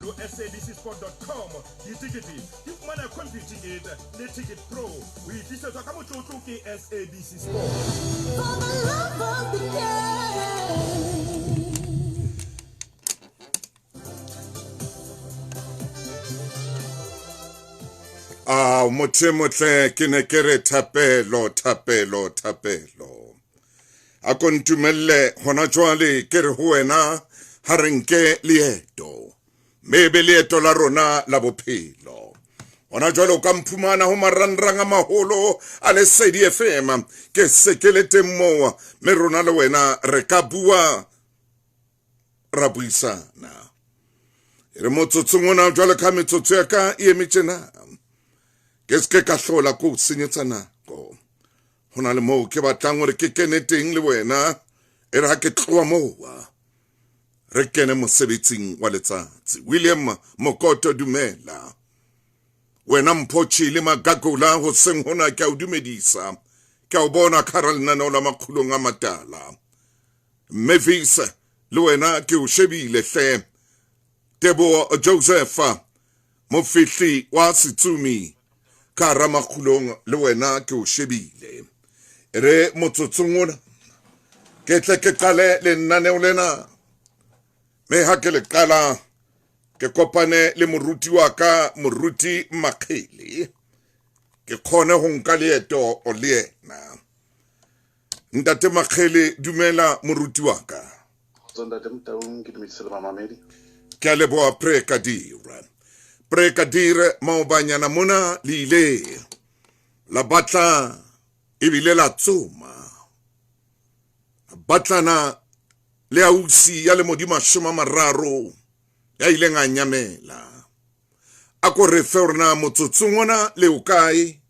Ho sabcsport.com, ditekete di fumaneha Computicket le Ticket Pro. O e tlisetswa ka motlotlo ke SABC Sport. For the love of the game. A motho e motle, ke ne ke re thapelo, thapelo, thapelo. A ko ntumelle hona jwale ke re ho wena ha re nke leeto, mme e be leeto la rona la bophelo. Hona jwale o ka mphumana ho marangrang a maholo a Lesedi FM, ke se ke le teng moo, mme rona le wena re ka bua ra buisana. E re motsotsong ona jwale ka metsotso ya ka e eme tjena, ke se ke ka hlola ko o senyetsa nako. Ho na le moo ke batlang hore ke kene teng le wena, e re ha ke tloha moo re kene mosebetsing wa letsatsi. William Mokoto, dumela. Wena Mpho Chile Magagola, hoseng hona ke a o dumedisa. Ke a o bona ka hara lenaneo la Makgulong a Matala. Mavis, le wena ke o shebile hle. Teboho Joseph, mofihli wa Setsumi ka hara Makgulong, le wena ke o shebile. E re motsotsong ona ke tle ke qale lenaneo lena, mme ha ke le qala ke kopane le moruti wa ka, moruti Makgele, ke kgone ho nka leeto le yena. Ntate Makgele, dumela moruti wa ka. Kgotso ntate Motaung, ke dumedise le mamamedi. Ke a leboha Prekadir. Prekadir, maobanyana mona le ile la batla ebile la tsoma, batlana le ausi ya lemo di 30 ya ileng a nyamela. A ko re fe hore na motsotsong ona le o kae,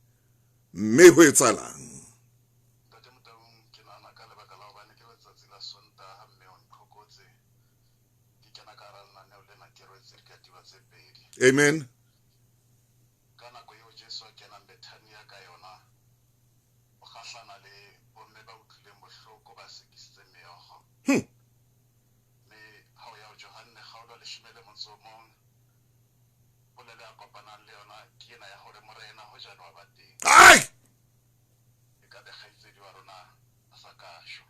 mme ho etsahalang? Ntate Motaung, ke nahana ka lebaka la hobane ke letsatsi la Sontaha mme o nqhokotse, ke kena ka hara lenaneo lena ke rwetse dikatiba tse pedi. Amen. Ka nako eo Jesu a kenang Bethania ka yona, o kgahlana le bomme ba utlwileng bohloko ba sekisitse meokgo. Mme ha o ya ho Johanne kgaolo 11, polelo ya kopanang le yona ke ena ya hore Morena hojane wa ba teng. Ai! E ka be kgaitsedi wa rona a sa ka shwa.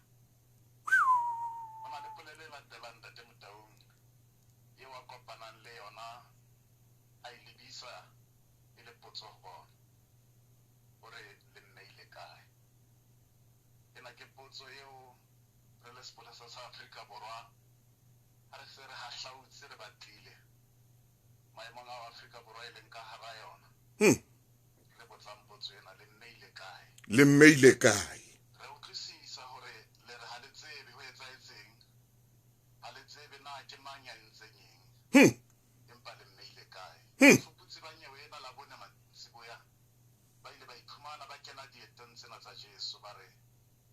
Ho na le polelo e latelang ntate Motaung eo a kopanang le yona a e lebisa e le potso ho bona, hore le mmeile kae. Ena ke potso eo re le sepolesa sa Afrika Borwa ha re se re hahlautse re batlile maemong ao Afrika Borwa e leng ka hara yona. Re botsang potso ena, le mmeile kae? Le mmeile kae? Re utlwisisa hore le re ha le tsebe ho etsahetseng, ha le tsebe na ke mang ya entseng eng, empa le mmeile kae? Bafuputsi ba nyewe ena la bone mantsiboya ba ile ba iphumana ba kena dietong tsena tsa Jesu, ba re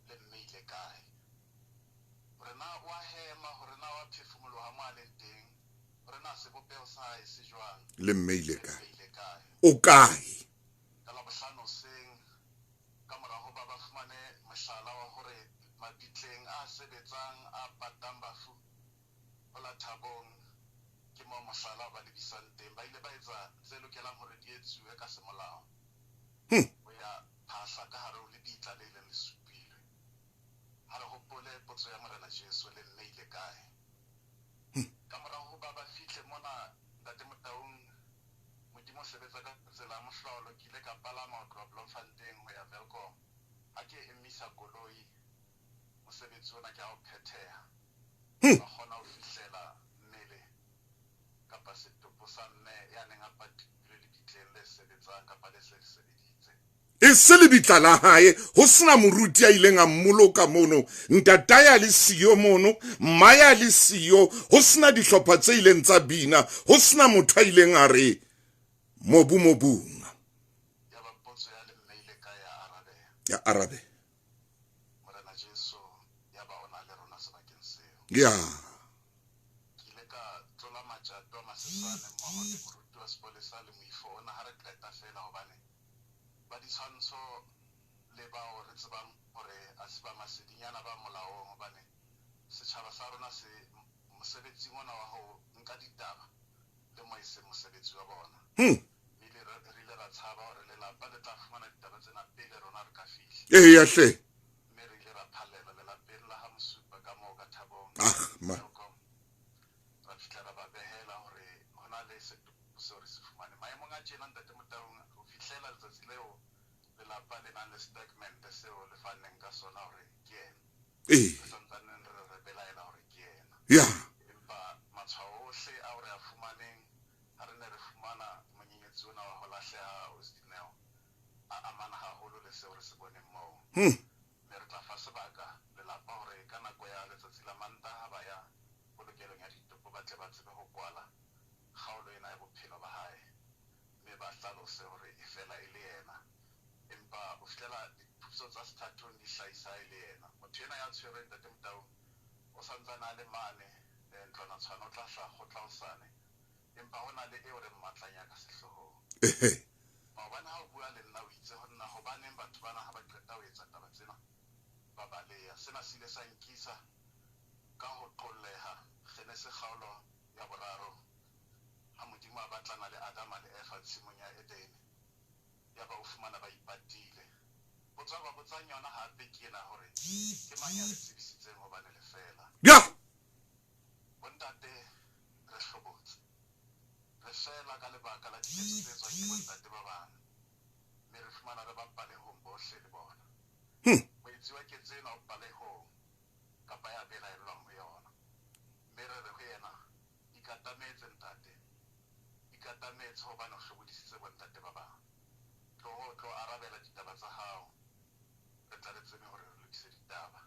le mmeile kae? Hore na o a hema, hore na o a phefumoloha mo a leng teng, hore na sebopeho sa hae se jwang, Le mmeile le kae? mmeile kae? O kae? Ka Labohlano hoseng, ka mora hoba ba fumane mohlala wa hore mabitleng a sebetsang a patang bafu ho la Thabong ke moo mohlala o ba lebisang teng, ba ile ba etsa tse lokelang hore di etsuwe ka semolao ho ya phahla ka hare ho lebitla le ileng le supilwe. Ha re hopole potso ya Morena Jesu, le mmeile kae? Ka mora hoba ba fihle mona ntate Motaung, Modimo o sebetsa ka tsela ya mohlolo. Ke ile ka palama ho tloha Bloemfontein ho ya Welkom. Ha ke emisa koloi, mosebetsi ona ke ha o phetheha. Ba kgona ho fihlela mmele kapa setopo sa mme ya neng a patilwe lebitleng le sebetsang kapa le se le sebeditse. E se lebitla la hae, ho sena moruti a ileng a mmoloka mono, ntatae a le siyo mono, mmae a le siyo, ho sena dihlopha tse ileng tsa bina, ho sena motho a ileng a re mobu mobung. Ya ba potso ya le mmeile kae ya arabeha. Ya arabeha. Morena Jesu ya ba o na le rona sebakeng seo. Ya. Ke ile ka tlola matjato a masesane mmoho le moruti wa sepolesa le moifo ona ha re qeta feela, hobane ba ditshwantsho le bao re tsebang hore a se ba masedinyana ba molaong, hobane setjhaba sa rona se mosebetsing ona wa ho nka ditaba le Monyenyetsi wa bona. Mme re ile ra tshaba hore lelapa le tla fumana ditaba tsena pele rona re ka fihla. Eya hle. Mme re ile ra phallela lelapeng la ha Mosupa ka moo ka Thabong. Ah ma. Ra fihla ra ba behela hore hona le setopo seo re se fumane. Maemong a tjena Ntate Motaung, ho fihlela letsatsi leo lelapa le nang le statement seo le fanneng ka sona hore ke yena. Re santsaneng re belaela hore ke yena. Ya. Empa matshwao ohle ao re a fumaneng ha re ne re fumana monyenyetsi ona wa ho lahleha Osdineo a amana haholo le seo re se boneng moo. Mme re tla fa sebaka lelapa hore ka nako ya letsatsi la Mantaha ba ya polokelong ya ditopo ba tle ba tsebe ho kwala kgaolo ena ya bophelo ba hae mme ba hlalose hore e fela e le yena. Empa ho fihlela diphuputso tsa sethathong di hlahisa e le yena. Motho ena ya tshwerweng Ntate Motaung o santsane a le mane ntlwanatshwana o tla hlaha kgotla hosane. Empa ho na le eo re mmatlang ya ka sehloohong. Maobane ha o bua le nna o itse ho nna hobaneng batho bana ha ba qeta ho etsa taba tsena ba baleha. Sena se ile sa nkisa ka ho qolleha Genese kgaolo ya 3 ha Modimo a batlana le Adama le Eva tshimong ya Edene. Ya ba o fumana ba ipatile. Potso ba botsang yona hape ke ena hore ke mang ya le tsebisitseng hobane le fela. Ya. Bontate re hlobotse. Re fela ka lebaka la diketso tse etswang ke bontate ba bang. Mme re fumana re ba palehong bohle le bona. Moetsi wa ketso ena o palehong kapa ya belaellwang ho yona. Mme re re ho yena ikatametse ntate. Ikatametse hobane o hlobodisitse bontate ba bang. Tloho tlo arabela ditaba tsa hao. Re tla re tsebe hore re lokise ditaba.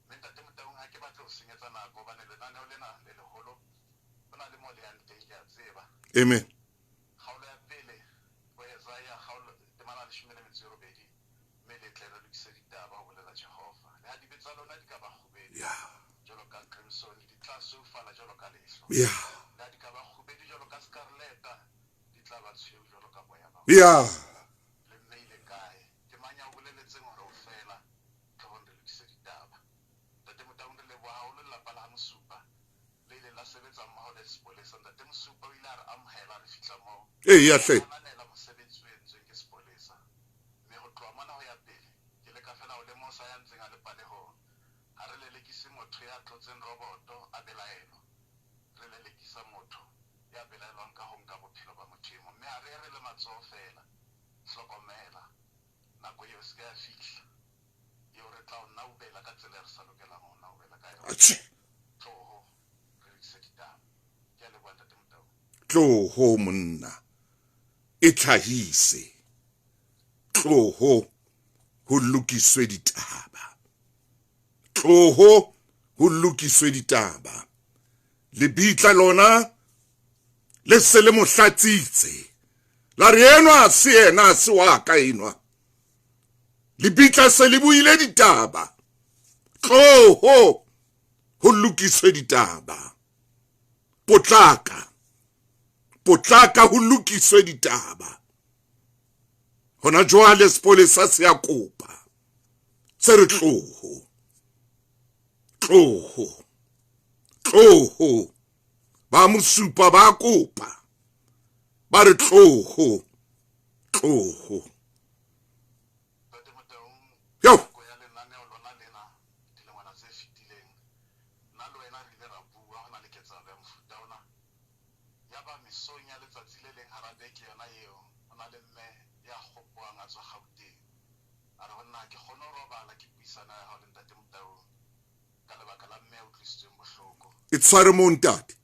Mme Ntate Motaung ha ke batle ho senyetsa nako hobane lenaneo lena le leholo ho na le mo le yang teng ke a tseba. Amen. Kgaolo ya pele ho Isaiah kgaolo temana 18 mme le tle re lokise ditaba ho bolela Jehova. Le ha dibe tsa lona di ka ba kgubedu jwalo ka crimson, di tla sweufala jwalo ka lehlwa. Le ha di ka ba kgubedu jwalo ka scarleta, di tla ba tshweu jwalo ka boya ba. Le mmeile kae? Ke mang ya o boleletseng hore o fela? Tlohong re lokise ditaba. Ntate Motaung re leboha haholo lelapa la ha Mosupa le ile la sebetsa mmoho le sepolesa. Ntate Mosupa o ile a re amohela re fihla moo. Eya hle. Ananela mosebetsi o entsweng ke sepolesa. Mme ho tloha mona ho ya pele ke leka fela ho lemosa ya ntseng a le palehong. Ha re lelekise motho ya tlotseng roboto a belaelwa. Re lelekisa motho ya belaelwang ka ho nka bophelo ba motho e mong. Mme ha re re le matsoho fela. Hlokomela nako eo se ka ya fihla eo re tla o naubela ka tsela e re sa lokelang ho naubela ka yona. Tloho re lokise ditaba. Ke a leboha Ntate Motaung. Tloho monna e tlhahise. Tloho ho lokiswe ditaba. Tloho ho lokiswe ditaba. Lebitla lona le se le mo hlatsitse. La re enwa se yena se wa ka enwa. Lebitla se le buile ditaba. Tloho ho lokiswe ditaba. Potlaka. Potlaka ho lokiswe ditaba. Hona jwale sepolesa se a kopa. Se re tloho. Tloho. Tloho. Ba Mosupa ba kopa. Ba re tloho. Tloho. Yo. Ya lenaneo lona lena dilengwana tse fetileng nna le wena re ile ra bua ho na le ketsahalo ya mofuta ona. Ya ba mesong ya letsatsi le leng hara beke yona eo ho na le mme ya kgopoang a tswa Gauteng. A re ho nna ke kgone ho robala ke puisano ya hao le Ntate Motaung ka lebaka la mme a utlwisitsweng bohloko. E tshware moo ntate.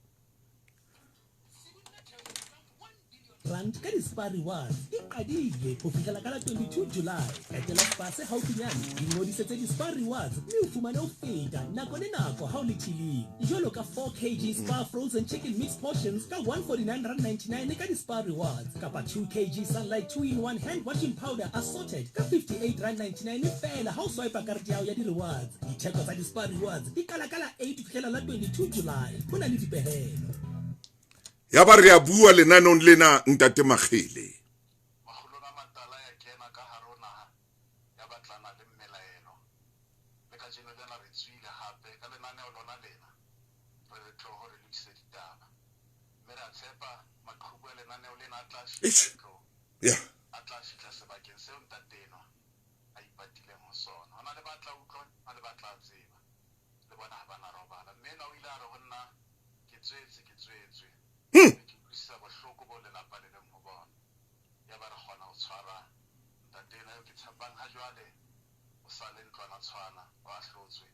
Rand ka di-Spar Rewards e qadile ho fihlela ka la 22 July. Etela Spar se haufinyane, ingodisetse di-Spar Rewards mme o fumane ho feta nako le nako ha o le chilling. Jwalo ka 4 kg Spar frozen chicken mixed portions ka R149.99 ka di-Spar Rewards kapa 2 kg Sunlight 2-in-1 hand washing powder assorted ka R58.99 feela ha o swipe karete ya hao ya di-rewards. Ditheko tsa di-Spar Rewards di qala ka la 8 ho fihlela la 22 July. Ho na le dipehelo. Ya ba re a bua lenaneong lena Ntate Makgele. Makgolong a matala ya kena ka hare ho naha ya batlana le mmelaelo. Le kajeno lena re tswile hape ka lenaneo lona lena. Re re tloho re lokise ditaba. Mme re a tshepa maqhubu a lenaneo fihla tlong. Yeah. A tla fihla sebakeng seo ntate enwa a ipatileng ho sona. Ho na le ba tla utlwa, ho na le ba tla tseba. Le bona ha ba na robala. Mme enwa o ile a re ho nna ke tswetse, ke tswetswe. Ke utlwisisa bohloko bo lelapa le leng ho bona. Ya ba re kgona ho tshwara ntate enwa eo ke tshepang ha jwale o sa le ntlwana tshwana, o ahlotswe.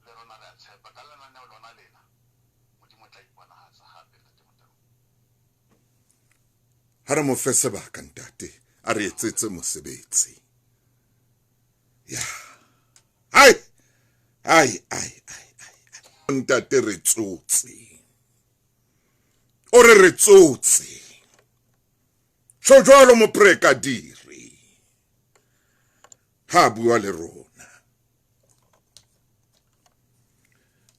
Le rona re a tshepa ka lenaneo lona lena. Modimo o tla iponahatsa hape ntate Motaung. Ha re mo fe sebaka ntate, a re etsetse mosebetsi. Ya. Ai. Ai ai ai ai. Ntate re tsotse. O re re tsotse. Tjho jwalo moprekadiri. Ha bua le rona.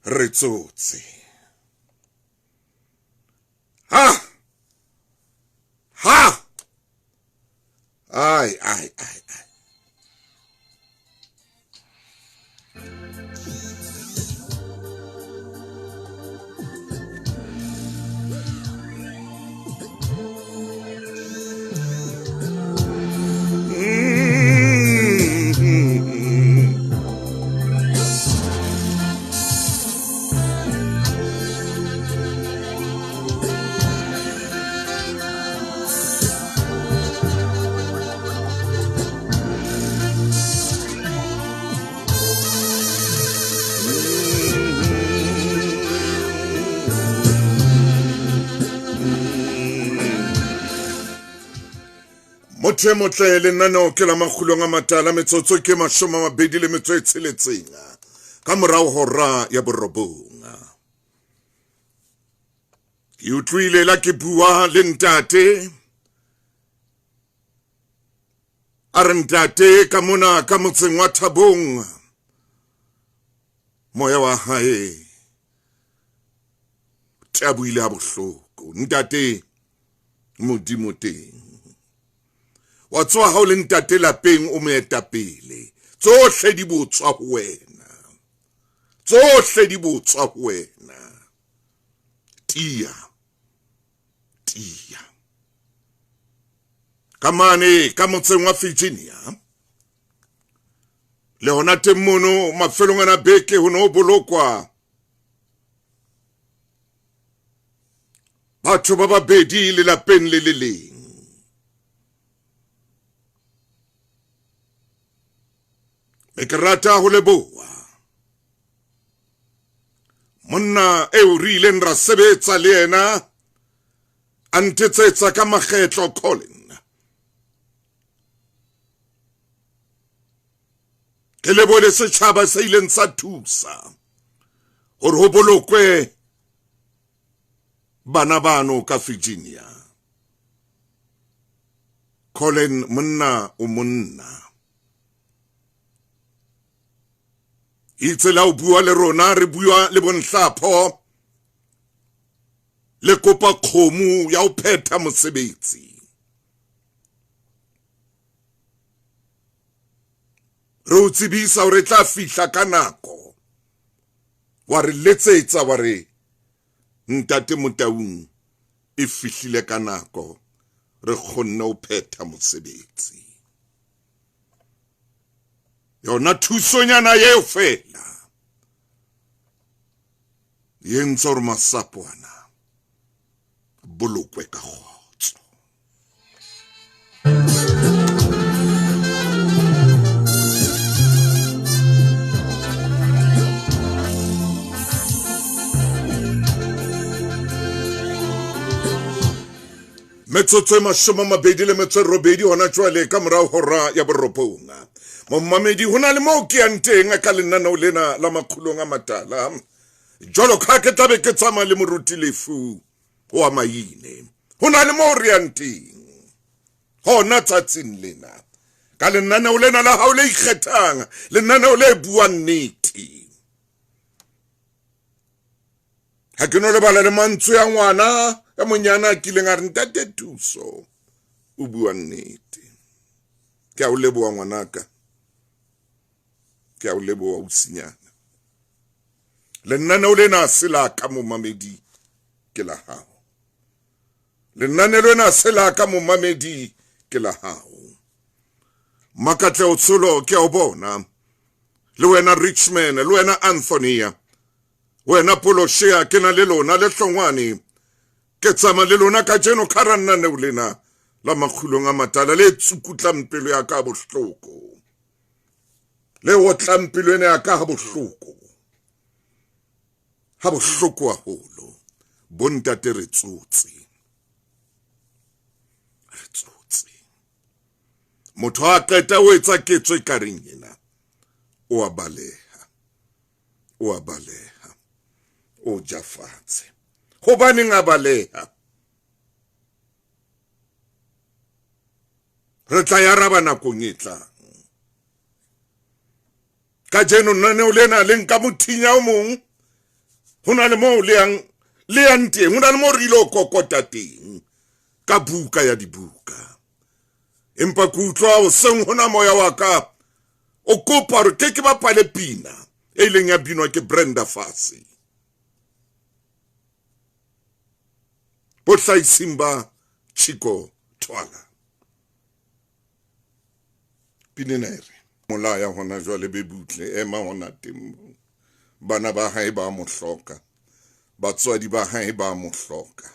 Re tsotse. Ha. Ha. Ai ai ai ai. Motho e motle lenaneo ke la makgulong a matala metsotso ke 26 ka morao hora ya 9. Ke utlwile la ke bua le ntate a re ntate ka mona ka motseng wa Thabong moya wa hae tabuile ha bohloko. Ntate Modimo teng wa tswa ha o le ntate lapeng o moetapele, tsohle di botswa ho wena, tsohle di botswa ho wena. Tia tia ka mane ka motseng wa Virginia le hona teng mono mafelong ana beke ho no bolokwa batho ba babedi lelapeng le le leng. E ke rata ho leboha monna eo re ileng ra sebetsa le yena a ntetsetsa ka makgetlo Colin. Ke lebohe setjhaba se ileng sa thusa hore ho bolokwe bana bano ka Virginia. Colin monna o monna. Itse la o bua le rona re bua le bonhlapho le kopa kgomo ya ho phetha mosebetsi. Re o tsebisa hore tla fihla ka nako. Wa re letsetsa wa re ntate Motaung e fihlile ka nako re kgonne ho phetha mosebetsi. Yona thusonyana eo fela e entse hore masapo ana bolokwe ka kgotso. Metsotso e 28 hona jwale ka morao hora ya 9. Momamedi ho na le moo ke yang teng ka lenaneo lena la makgulong a matala. Jwalo ka ke tlabe ke tsamaya le moruti Lefu wa Maine. Ho na le moo re yang teng hona tsatsing lena ka lenaneo lena la hao le ikgethang, lenaneo le buang nnete. Ha ke no lebala le mantswe ya ngwana ya monyana a kileng a re ntate Thuso o bua nnete. Ke a o leboha ngwanaka, ke a o leboha ausinyana. Lenaneo lena se la ka momamedi ke la hao. Lenane lena se la ka momamedi ke la hao. Makatleo Tsholo ke a o bona. Le wena Richman, le wena Anthony, wena Poloshea ke na le lona le hlongwane. Ke tsamaya le lona kajeno ka hara lenaneo lena la Makgulong a Matala le tsukutlang pelo ya ka bohloko. Le otlang pelo ena ya ka ha bohloko. Ha bohloko haholo. Bontate re tsotse. Re tsotse. Motho a qeta o etsa ketso e kareng ena. O a baleha. O a baleha. O ja fatshe. Hobaneng a baleha? Re tla ya araba nakong e tlang. Kajeno lenaneo lena le nka mothinya o mong. Ho na le moo le yang teng. Ho na le moo re ilo kokota teng. Ka buka ya dibuka. Empa ke utlwa hoseng hona moya wa ka o kopa hore ke bapale pina e ileng ya binwa ke Brenda Fassie. Bohlaising ba Chico Twala. Pina ena e re molaya hona jwale be butle ema hona teng. Bana ba hae ba mo hloka. Batswadi ba hae ba mo hloka.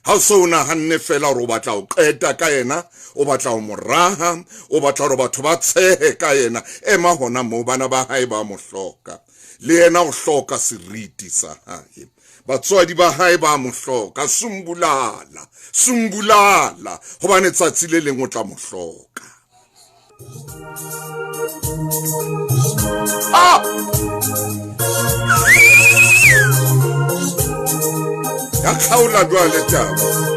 Ha o so o nahanne fela hore o batla ho qeta ka yena, o batla ho mo raha, o batla hore batho ba tshehe ka yena, ema hona moo bana ba hae ba mo hloka. Le yena o hloka seriti sa hae. Batswadi ba hae ba mo hloka, sumbulala, sumbulala, hobane tsatsi le leng o tla mo hloka. Ah! Ya kgaola jwale taba.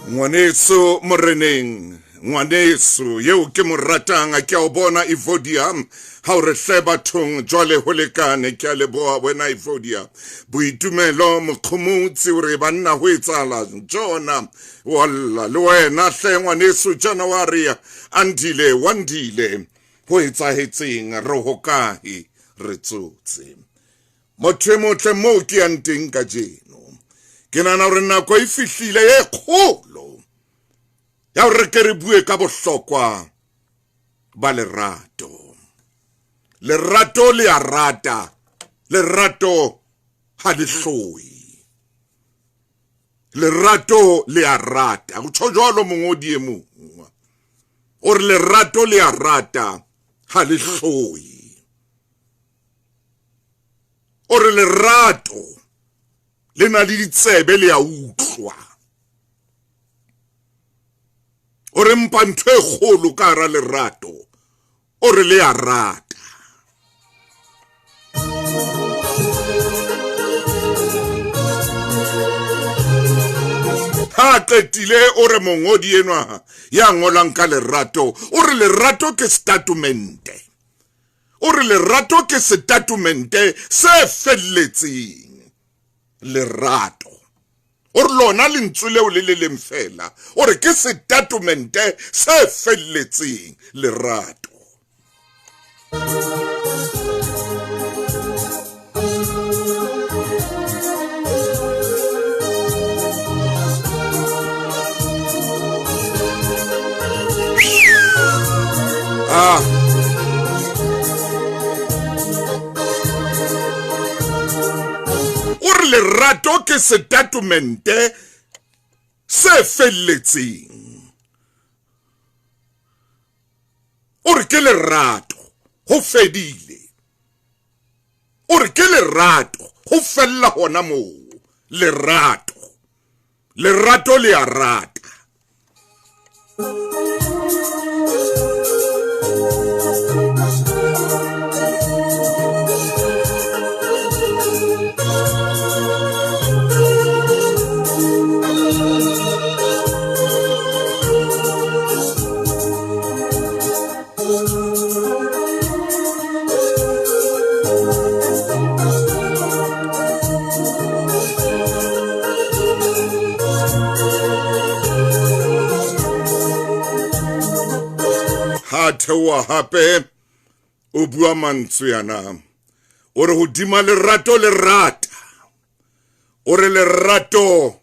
Ngwaneso moreneng, ngwaneso yeo ke mo ratang, a ke a o bona Evodia, ha o re hle bathong jwale ho lekane, ke a leboha wena Evodia. Boitumelo Mokgomotsi o re banna ho etsahala jona, walla le wena hle ngwaneso January Andile Wandile, ho etsahetseng re hokae re tsotse. Motho e motle moo ke yang teng kajeno. Ke nahana hore nako e fihlile e kgolo ya hore ke re bue ka bohlokwa ba lerato. Lerato le a rata, lerato ha le hloe. Lerato le a rata. Ho tjho jwalo mongodi e mong. O re lerato le a rata ha le hloe. O re lerato le na le ditsebe le a utlwa. O re mpa ntho e kgolo ka hara lerato, o re le a rata. Ha qetile o re mongodi enwa ya ngolang ka lerato, o re lerato ke statumente. O re lerato ke statumente se felletseng. Lerato. O re lona lentswe leo le le leng fela, o re ke setatumente se felletseng lerato. Ah. O re lerato ke setatumente se felletseng. O re ke lerato ho fedile. O re ke lerato ho fella hona moo. Lerato. Lerato le a rata. theoha hape o bua mantswe ana. O re hodima lerato le rata. O re lerato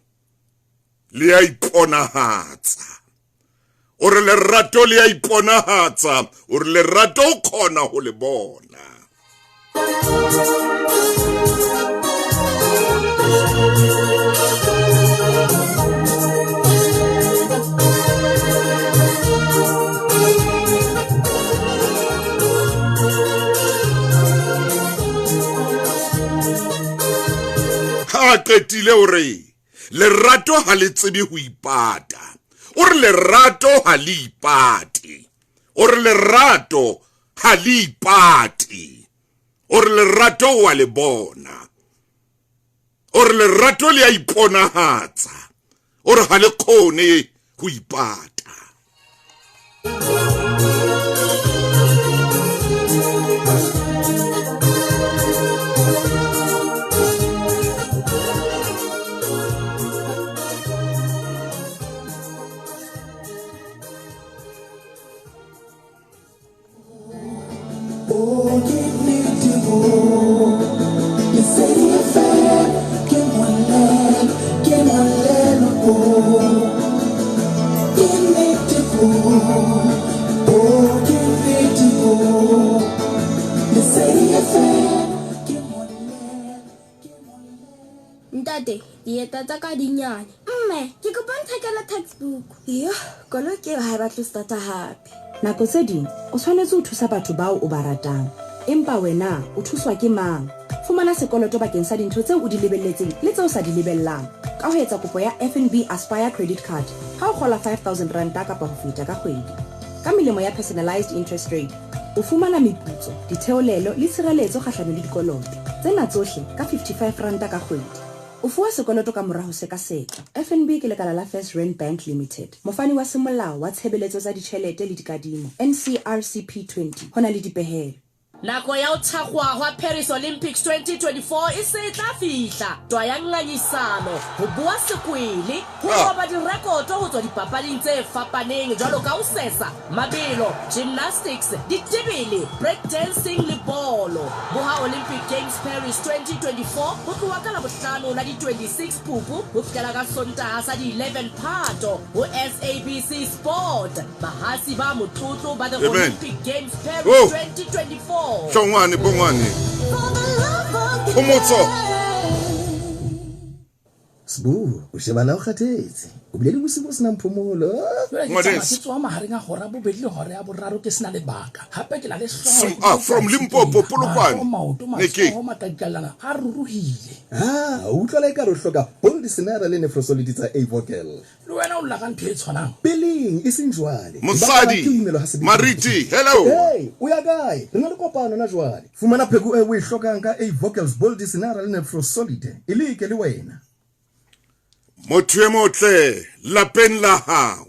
le a iponahatsa. O re lerato le a iponahatsa. O re lerato o kgona ho le bona. Ha qetile o re lerato ha le tsebe ho ipata. O re lerato ha le ipate. O re lerato ha le ipate. O re lerato wa le bona. O re lerato le a iponahatsa. O re ha le kgone ho ipata. Ntate, dieta tsa ka di nyane. Mme, ke kopa nthekela textbook. Yo, koloi ke ha e batle starter hape. Nako tse ding, o tshwanetse ho thusa batho bao o ba ratang. Empa wena o thuswa ke mang? Fumana sekoloto bakeng sa dintho tseo o di lebelletseng le tseo o sa di lebellang. Ka ho etsa kopo ya FNB Aspire Credit Card, ha o kgola 5000 ranta kapa ho feta ka kgwedi. Ka melemo ya personalized interest rate, o fumana meputso, ditheolelo le tshireletso kgahlano le dikoloto. Tsena tsohle ka 55 ranta ka kgwedi. O fuwa sekoloto ka mora ho sekaseka. FNB ke lekala la First Rand Bank Limited. Mofani wa semolao wa tshebeletso tsa ditjhelete le dikadimo. NCRCP 20. Ho na le dipehelo. Nako ya ho thakgoha hwa Paris Olympics 2024 e se e tla fihla. Twa ya ngangisano, ho boa sekwele, ho roba direkoto ho tswa dipapading tse fapaneng jwalo ka ho sesa, mabelo, gymnastics, ditebele, break dancing le bolo. Boha Olympic Games Paris 2024 ho tloha ka Labohlano la di 26 Phupu ho fihlela ka Sontaha sa di 11 Phato ho SABC Sport. Bahasi ba motlotlo ba The Amen. Olympic Games Paris Oh. 2024. Hlongwane bongwane. Phomotso. Sbu, o shebana o kgathetse. O bile le bosiu bo senang phomolo. Jwale ke Ngwaneso. tsamaya ke tsoha mahareng a hora ya bobedi le hora ya boraro ke sena lebaka. Hape ke na le hlooho From Limpopo, Polokwane. Mahlo, maoto, Neke. matsoho, matadikallana a ruruhile. Ha, o utlwala ekare o hloka bold senara le nefrosolidi tsa Avocal. Le wena o lla ka ntho e tshwanang. Peleng e seng jwale. Mosadi, Lebaka la ke imelo ha se Mariti, hello. Hey, o ya kae? Re na le kopano na jwale. Fumana pheko e o e hlokang ka Avocals bold senara le nefrosolid. E leke le wena. Motho e motle lapeng la hao.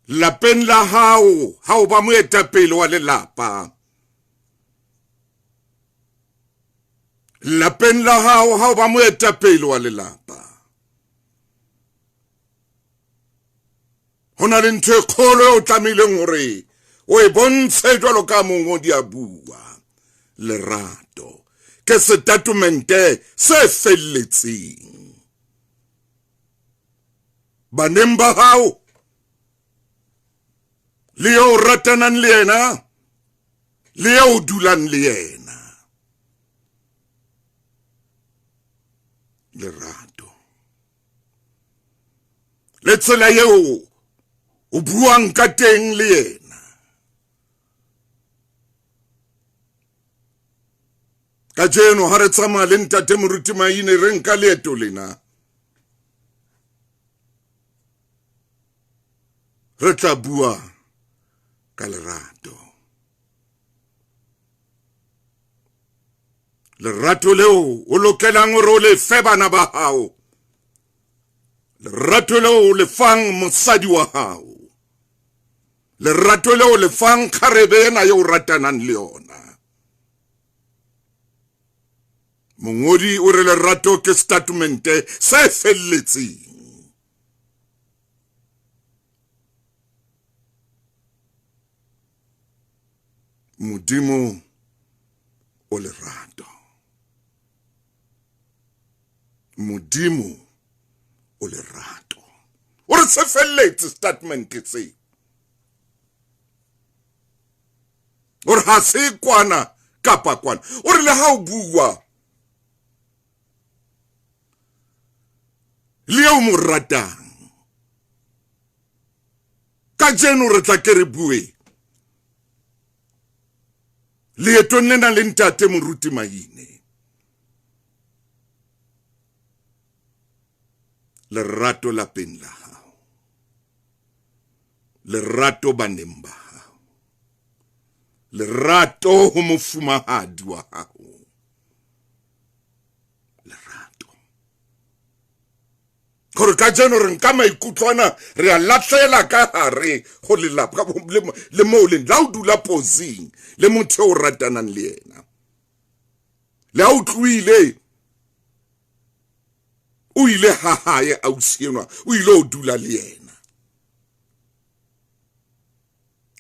Lapeng la hao ha o ba moetapele wa lelapa. Lapeng la hao ha o ba moetapele wa lelapa. Ho na le ntho e kgolo eo o tlamehileng hore o e bontshe jwalo ka mongodi a bua. Lerato ke setatemente se felletseng. Baneng ba hao le eo o ratanang le yena le eo o dulang le yena. Lerato le tsela eo o buang ka teng le yena. Kajeno ha re tsamaya le ntate Moruti Maine re nka leeto lena. Re tla bua ka lerato. Lerato leo o lokelang hore o le fe bana ba hao. Lerato leo o le fang mosadi wa hao. Lerato leo o le fang kgarebe ena eo o ratanang le yona. Mongodi o re lerato ke statemente se felletseng. Modimo o lerato. Modimo o lerato. O re se felletse statement se. O re ha se kwana kapa kwana. O re le ha o bua le eo mo ratang. Kajeno re tla ke re bue leetong lena le ntate Moruti Maine. Lerato lapeng la hao, lerato baneng ba hao, lerato ho mofumahadi wa hao, lerato. Gore kajeno re nka maikutlwana re a lahlela ka hare ho lelapa le moo leng la o dula posing le motho o ratanang le yena. Le ha o tlohile o ile ha hae ausi enwa, o ile o dula le yena.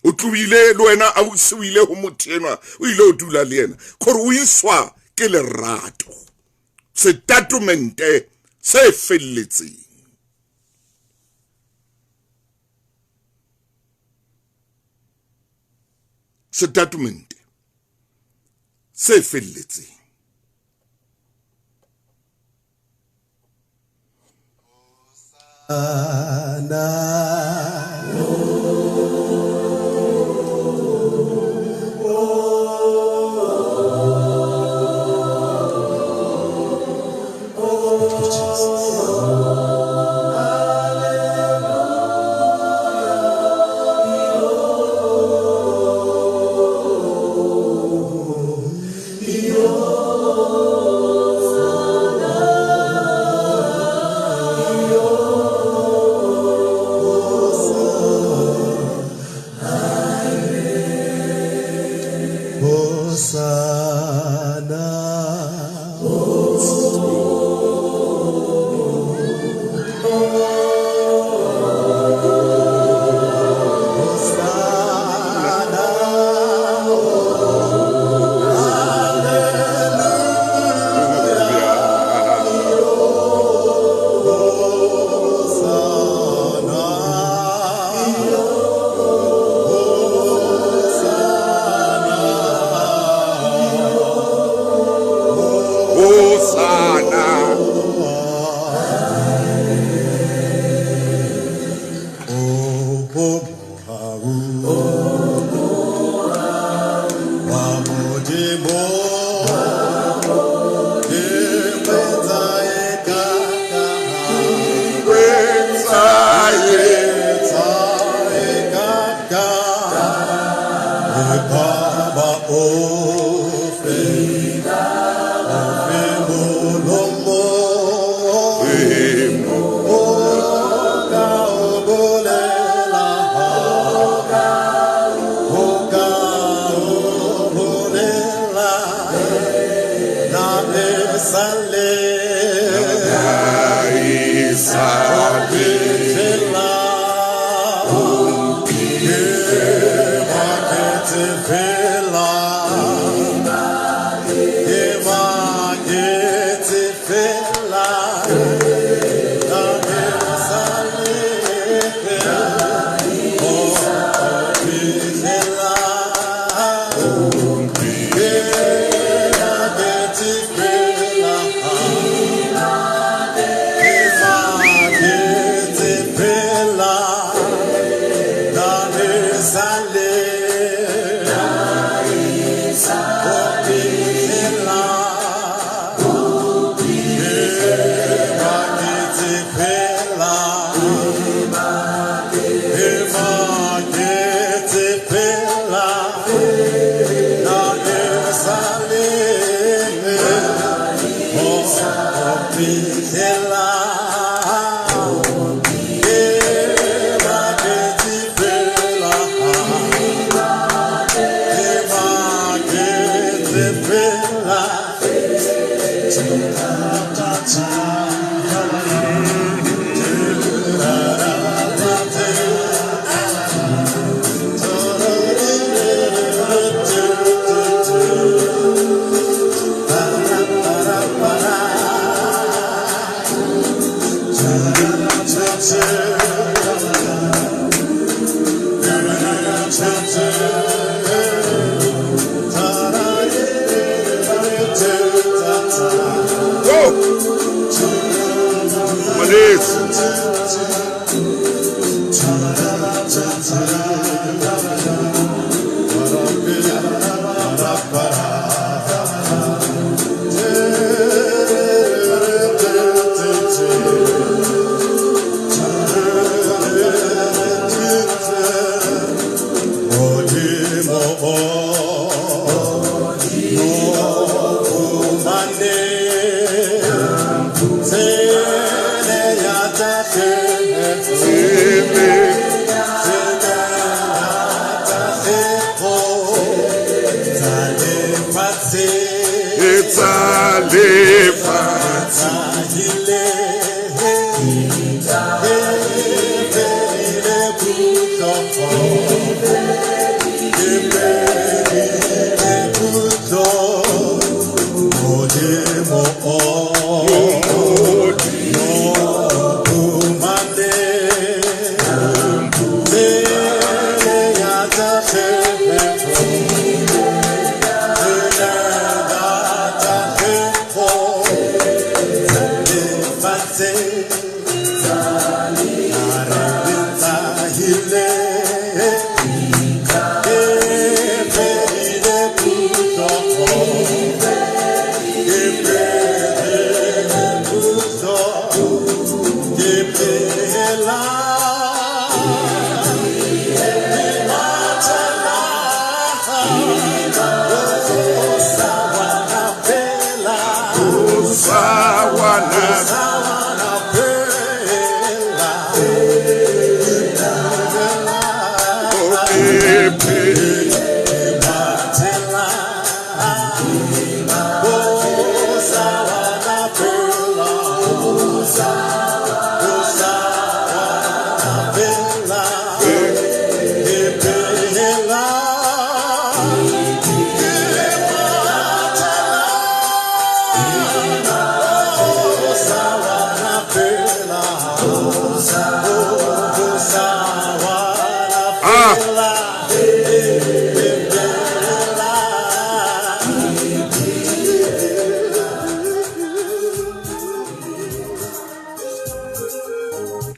O tlohile le wena ausi, o ile ho motho enwa, o ile o dula le yena. Gore o iswa ke lerato. Setatemente se felletseng. Setatemente se felletseng.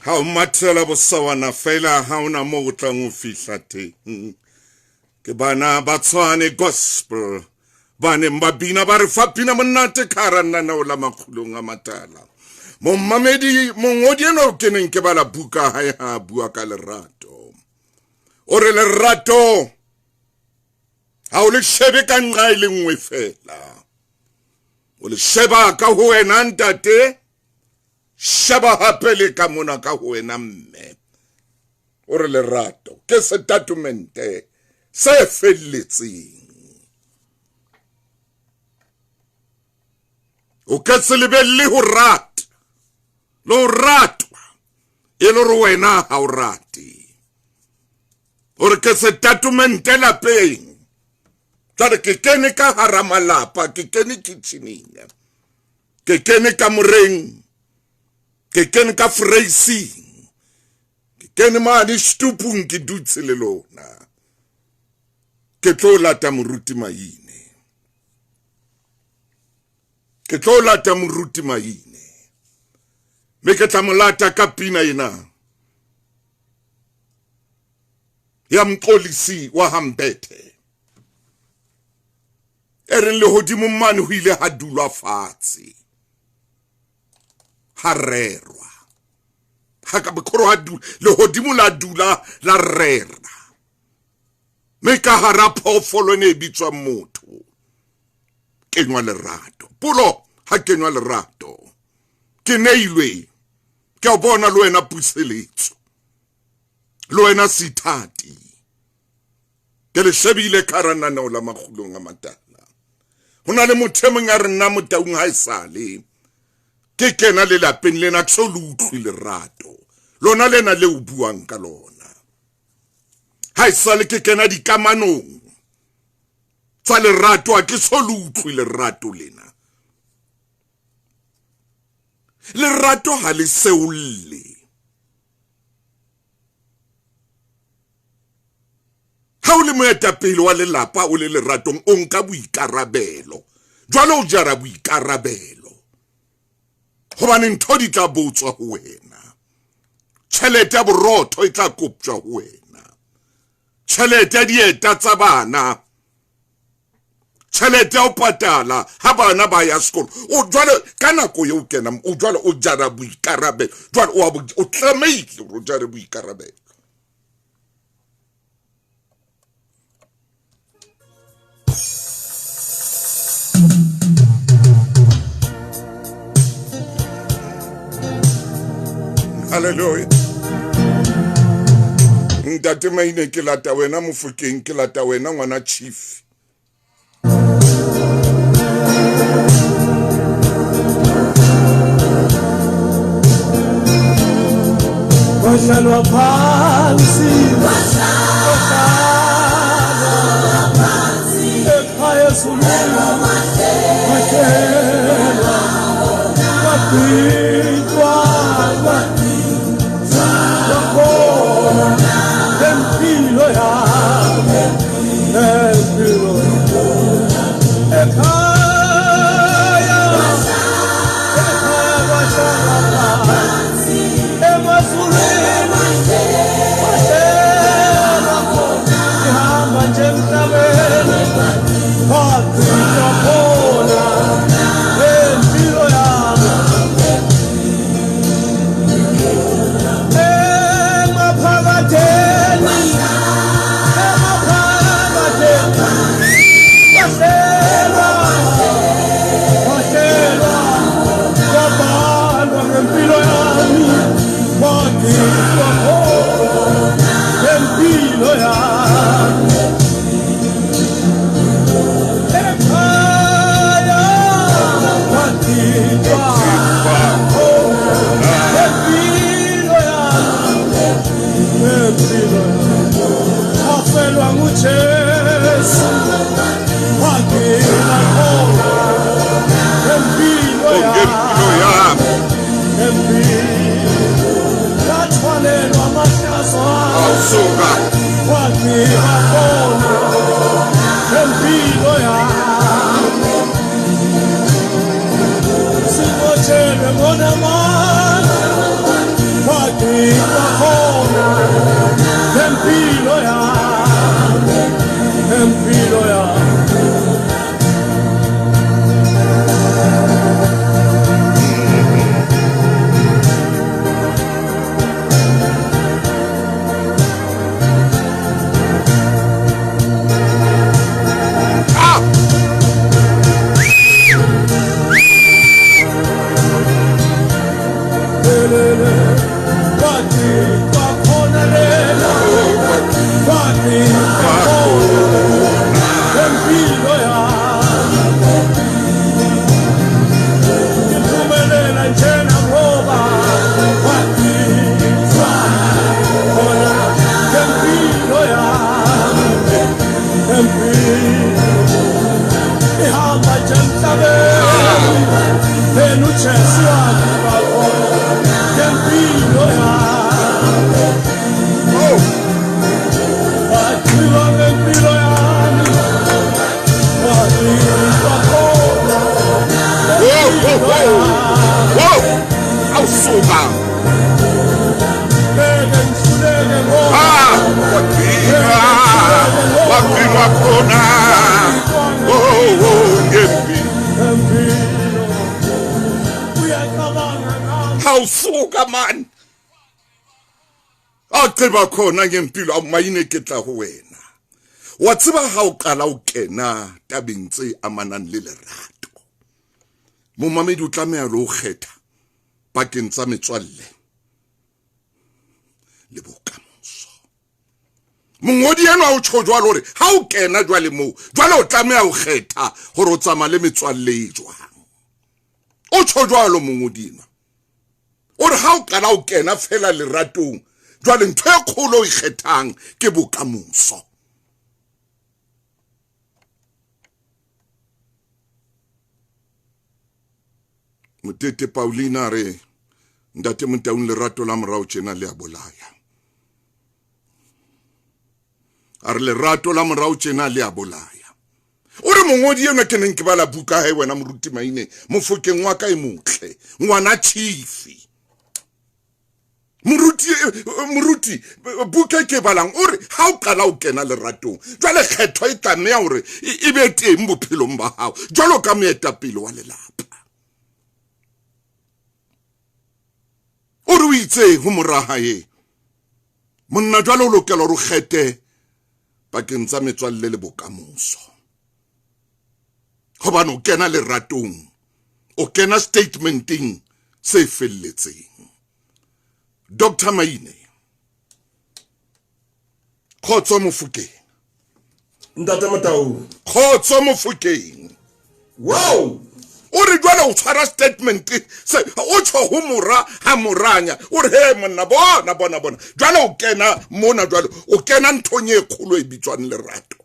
Ha o mathela bosawana fela ha ona mo o tlang ho fihla teng. Ke bana ba Tshwane Gospel ba neng ba bina ba re fa pina monate ka hara lenaneo la Makgulong a Matala. Momamedi mongodi enwa o keneng ke bala buka hae ha a bua ka lerato. O re lerato ha o le shebe ka nqa e le nngwe fela. O le sheba ka ho wena ntate, sheba hape le ka mona ka ho wena mme. O re lerato ke setatumente se felletseng. O ka se lebelle ho rata le ho ratwa e le hore wena ha o rate. O re ke setatumente lapeng. Jwale ke kene ka hara malapa, ke kene kitcheneng, ke kene kamoreng, ke kene ka freising, ke kene mane stupung, ke dutse le lona. Ke tlo lata moruti Maine. Ke tlo lata moruti Maine. Mme ke tla mo lata ka pina ena ya Mxolisi wa Hambethe. E reng lehodimong mane ho ile ha dulwa fatshe, ha rerwa. Ha ka bokoro ha dula lehodimo la dula la rera. Mme ka hara phoofolo e ne e bitswang motho, kenywa lerato. Polo ha kenywa lerato. Ke neilwe, ke a bona le wena puseletso, le wena sithati. Ke le shebile ka hara lenaneo la Makgulong a Matala. Ho na le motho e mong a re nna Motaung ha esale ke kena lelapeng lena, ke so le utlwe lerato lona lena le o buang ka lona. Ha esale ke kena dikamanong tsa lerato, ha ke so le utlwe lerato lena. Lerato ha le seolle. Ha o le moetapele wa lelapa, o le leratong, o nka boikarabelo. Jwale o jara boikarabelo. Hobane ntho di tla botswa ho wena. Tjhelete ya borotho e tla koptjwa ho wena. Tjhelete ya dieta tsa bana. Tjhelete ya ho patala ha bana ba ya sekolo. O jwale ka nako eo o kenang, o jwale o jara boikarabelo. Jwale o tlamehile hore o jare boikarabelo. Hallelujah. Ntate Maine ke lata wena Mofokeng, ke lata wena ngwana chief. Wahlalwa phansi, wahlalwa phansi, ekhaya ezulwini, wahlelwa, wabhidwa, wakhona empilo yami, empilo ekhaya, ekhaya wahlalwa phansi. Ngitshelwe ngonamanga kwagcinwa khona ngempilo yami, ngempilo yami. Hausuka man. A tseba khona ngempilo Maine ke tla ho wena. Wa tseba ha o qala o kena tabeng tse amanang le lerato. Momamedi o tlameha le ho kgetha pakeng tsa metswalle le bokamoso. Mongodi enwa o tjho jwalo hore ha o kena jwale moo, jwale o tlameha ho kgetha hore o tsamaya le metswalle e jwang. O tjho jwalo mongodi enwa. O re ha o qala o kena fela leratong, jwale ntho e kgolo o ikgethang ke bokamoso. Motete Paulina re ntate Motaung lerato la morao tjena le a bolaya. A re lerato la morao tjena le a bolaya. O re mongodi enwa ke neng ke bala buka hae wena moruti Maine, Mofokeng wa ka e motle, ngwana chief. Moruti buka ke balang o re ha o qala o kena leratong, jwale kgetho e tlameha hore e be teng bophelong ba hao jwalo ka moetapele wa lelapa. O re o itse ho mora hae, monna jwale o lokela hore o kgethe pakeng tsa metswalle le bokamoso. Hobane o kena leratong, o kena statementeng se felletseng. Dr. Maine, kgotso Mofokeng. Ntate Motaung. Kgotso Mofokeng. Wow! O re jwale o tshwara statement se o tjho ho mora ha moranya o re he monna bona bona bona jwale o kena mona jwale o kena nthong e kgolo e bitswang lerato.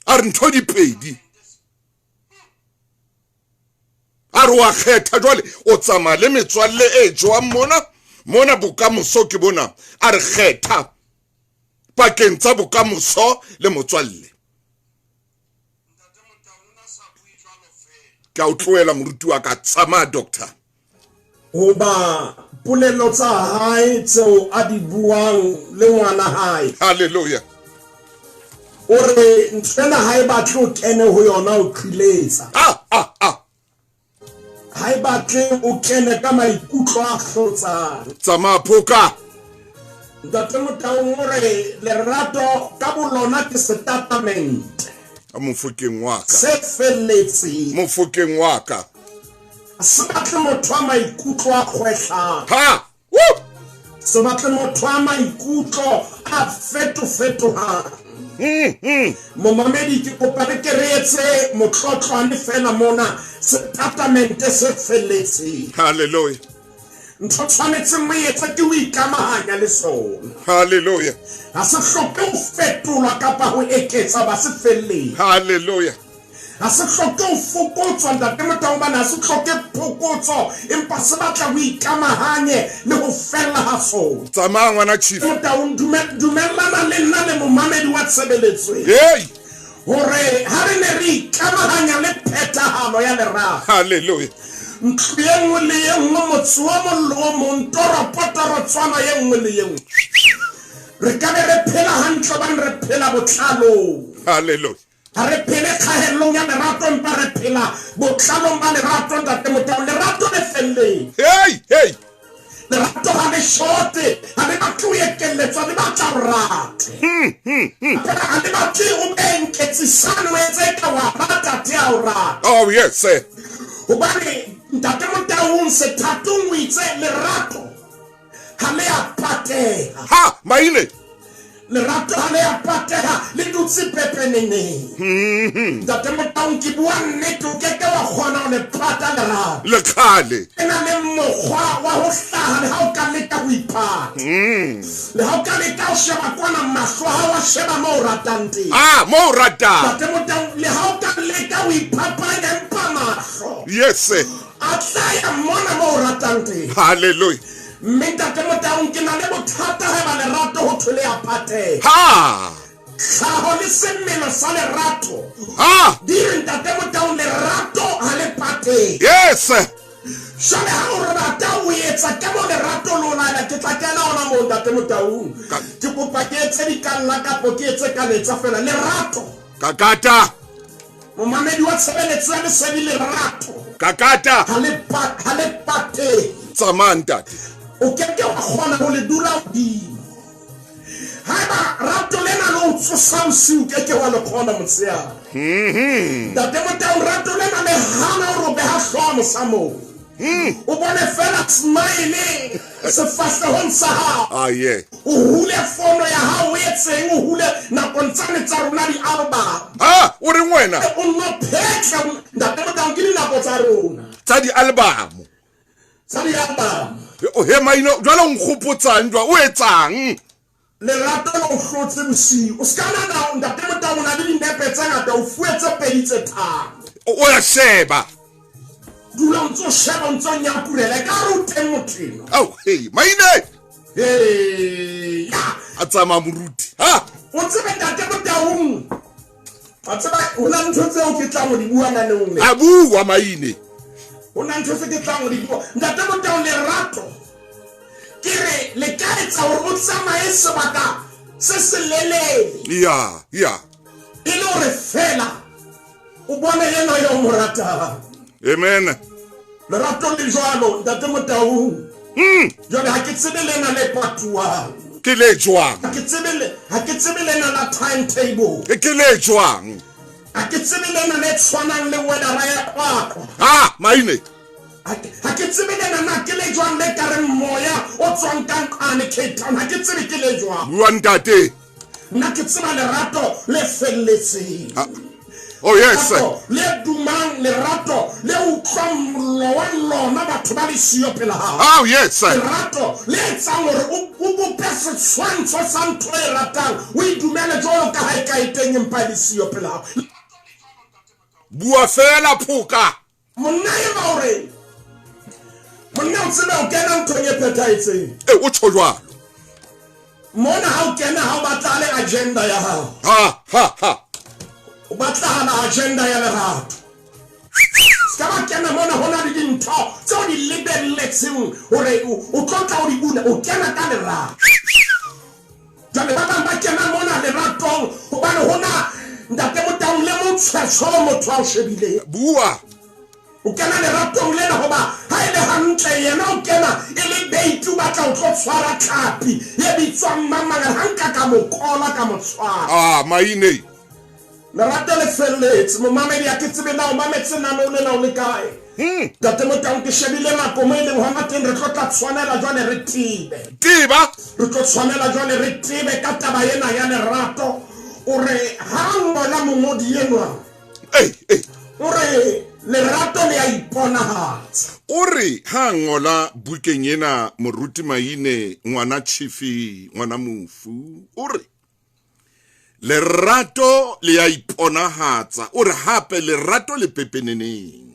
A re ntho di pedi. A re wa kgetha jwale o tsamaya le metswalle e jwang mona mona bokamoso ke bona. A re kgetha pakeng tsa bokamoso le motswalle. Ka o tlohela moruti wa ka, tsamaya doctor. Hoba polelo tsa hae tseo a di buang le ngwana hae. Hallelujah. O re nthwena ha e batle o kene ho yona o qhiletsa. Ha e batle o kene ka maikutlo a hlotsang. Tsamaya phoka. Ntate Motaung o re lerato ka bolona ke setatamente. Mofokeng wa ka. Se felletseng. Mofokeng wa ka. Se batle motho a maikutlo a kgwehlang. Ha! Woo! Se batle motho a maikutlo a fetofetohang. Momamedi ke kopa re ke re etse motlotlwane fela mona setatamente se felletseng. Hallelujah. Ntho tshwanetseng o etsa ke ho ikamahanya le sona. Hallelujah. Ha se hloke ho fetolwa kapa ho eketsa ba se felleng. Hallelujah. Ha se hloke ho fokotswa ntate Motaung hobane ha se hloke phokotso empa se batla ho ikamahanye le ho fella ha sona. Tsamaya ngwana chief. Motaung dumellana le nna le momamedi wa tshebeletso. Hey! Hore ha re ne re ikamahanya le phethahalo ya lerato. Hallelujah. Ntlo ye nngwe le ye nngwe, motse o mong le o mong, toropo torotswana ye nngwe le ye nngwe, re ka be re phela hantle hobane re phela botlalong. Hallelujah. Ha re phele kgahellong ya lerato, empa re phela botlalong ba lerato, Ntate Motau. Lerato le felleng. Hey, hey. Lerato ha le shote, ha le batle ho ekelletswa, le batla o rate. Phela ha le batle o be nketsisane, o etse ka wa rata, te a o rata. Oh yes, sir. Hobane Ntate Motaung sethatong o itse lerato ha le a pateha. Ha, maine. Lerato ha le a pateha, le dutse pepeneneng. Ntate Motaung, ke bua nnete, o keke wa kgona ho le pata lerato. Le kgale. E na le mokgwa wa ho hlaha le ha o ka leka ho ipata. Le ha o ka leka ho sheba kwana, mahlo a hao a sheba moo o ratang teng. Ah, moo o ratang. Ntate Motaung, le ha o ka leka ho iphapanya, empa mahlo Yes, sir. a tla ya mona moo o ratang teng. Hallelujah. Mme Ntate Motaung, ke na le bothata haeba lerato ho thwe le a pateha. Ha. Tlhaho le semelo sa lerato. Ha. Di re Ntate Motaung, lerato ha le patehe. Yes. Jwale ha o rata o etsa ka mo lerato le o laela, ke tla kena hona moo Ntate Motaung. Ke kopa ke etse dikalla kapo ke etse kaletsa fela. Lerato. Kakata. Momamedi wa tshebeletso ya lesedi, lerato. Kakata. Ha le ha le patehe. Tsamaya ntate. O keke wa kgona ho le dula hodimo. Haeba rato lena le o tsosa bosiu, keke wa le kgona motshehare. Ntate Motaung, rato lena le hana hore o beha hlooho mosamong. O bone fela smile sefahlehong sa hao. Ah, yeah. O hule fono ya hao, o etseng, o hule nakong tsane tsa rona di-album. Ah, o reng wena? O nno phetla, Ntate Motaung, ke dinako tsa rona. Tsa di-album. Tsa di-album. O he maino, jwale o nkgopotsang jwa, o etsang? Lerato le o hlotse bosiu. O ska nahana, Ntate Motaung, o na le dinepe tse ngata, o fuwe tse pedi tse tharo. O ya sheba. Dula o ntso sheba, o ntso nyakurela, ekare o teng motho enwa. Ao, hey, maine. Hey, ya. A tsamaya moruti. Ha. O tsebe Ntate Motaung, wa tseba ho na ntho tseo ke tlang ho di bua naneong le. A bua maine. Ho na ntho tse ke tlang ho di bua. Ntate Motaung, lerato ke re le ka etsa hore o tsamaye sebaka se selelele. Ya, ya. E le hore fela o bone yena yo o mo ratang. Amen. Lerato le jwalo, Ntate Motaung. Jwale ha ke tsebe lena le patuwang. Ke le jwang? Ha ke tsebe le, ha ke tsebe lena la timetable. Ke le jwang? Ha ke tsebe lena le tshwanang le weather ya Qwaqwa. Ha, maine. Ha ke tsebe lena na ke le jwang le ka reng moya o tswang ka nqane Cape Town. Ha ke tsebe ke le jwang. Bua ntate. Nna ke tseba lerato le felletseng. Ha. Oh yes. Lerato le dumang, lerato le utlwang mollo wa lona batho ba le siyo pela hao. Oh yes. Lerato le etsang hore o bope setshwantsho sa ntho e ratang, o e dumele jwalo ka ha e ka e teng empa e le siyo pela hao. Bua fela phoka. Monna enwa o re, monna o tsebe o kena nthong e phethahetseng. E, o tjho jwalo. Mona ha o kena ha o batlale agenda ya hao. Ha, ha, ha. O batlahala agenda ya lerato. Se ka ba kena mona ho na le dintho tse o di lebelletseng hore o tlo tla o di bula, o kena ka lerato. Jwale ba bang ba kena mona leratong hobane hona Ntate Motaung le motshwetshwo motho a o shebileng. Bua. O kena leratong lena hoba ha e le hantle yena o kena e le bait, o batla ho tlo tshwara tlhapi e bitswang mamangare, ha nka ka mo kola ka mo tshwara. Ah, maine. Lerato le felletse, momamedi ha ke tsebe na o mametse nano lena o le kae. Ntate Motaung, ke shebile nako mo e leng hona teng re tlo tla tshwanela jwale re tebe. Teba. Re tlo tshwanela jwale re tebe ka taba ena ya lerato. O re ha ngola mongodi enwa. Ei, ei. O re lerato le a iponahatsa. O re ha ngola bukeng ena Moruti Maine, ngwana Chifi, ngwana mofu, o re lerato le a iponahatsa. O re hape lerato le pepeneneng.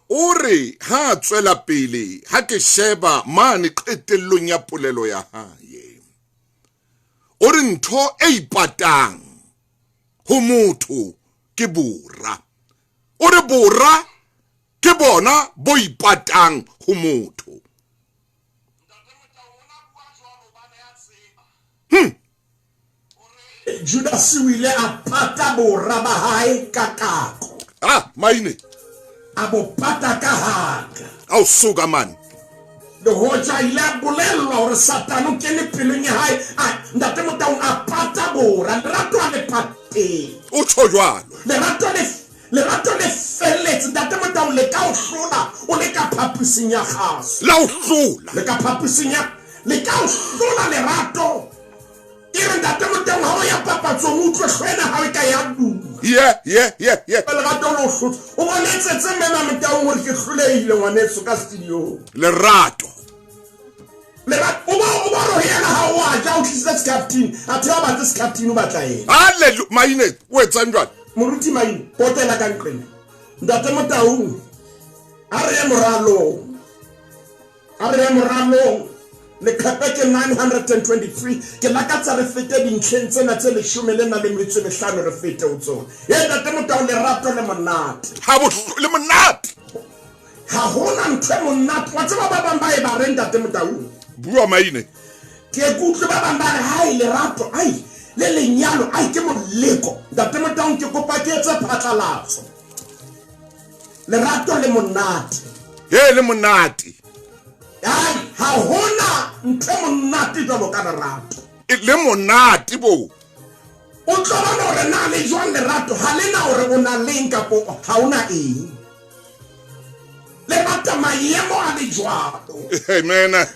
O re ha tswela pele, ha ke sheba mane qetellong ya polelo ya hae, o re ntho e ipatang ho motho ke bora. O re bora Ke bona bo ipatang ho motho. Judas o ile a pata bora ba hae ka kako. Ah, maine. A bo pata ka haka. Au suka man. Le hoja ile a bolellwa hore Satane o kene pelong ya hae. A Ntate Motaung a pata bora, lerato a le pateng. O tjho jwalo. Lerato le felletse. Ntate Motaung le ka o hlola o le ka phapusing ya kgaso. La o hlola. Le ka phapusing ya le ka o hlola lerato. Ke re Ntate Motaung ha o ya papatsong o utlwe hlwena ha o ka ya duma. Yeah. Lerato le o hlotse. O bonetsetse mena Motaung hore ke hlolehile ngwaneso ka studio. Lerato. Lerato o ba ro yena ha o a ja o tlisitse captain. A thea batse captain o batla eng. Hallelujah. Maine o etsang jwang? Moruti Maine potela ka nqena. Ntate Motaung a re moralong. A re moralong. Leqepe ke 923 ke lakatsa re fete dintlheng tsena tse 15 re fete ho tsona. Ye Ntate Motaung lerato le monate. Ha bo le monate. Ha hona ntho e monate. Wa tseba ba bang ba e ba re Ntate Motaung. Bua Maine. Ke kutlwe ba bang ba re hai lerato ai le lenyalo ai ke moleko. Ntate Motaung ke kopa ke etse phatlalatso. Lerato le monate. He le monate. Ai ha hona ntho e monate jwalo ka lerato. Le monate bo. O tlo bona hore na le jwang lerato ha le na hore o na leng kapo ha ona eng. Le rata maemo a le jwalo. Amen.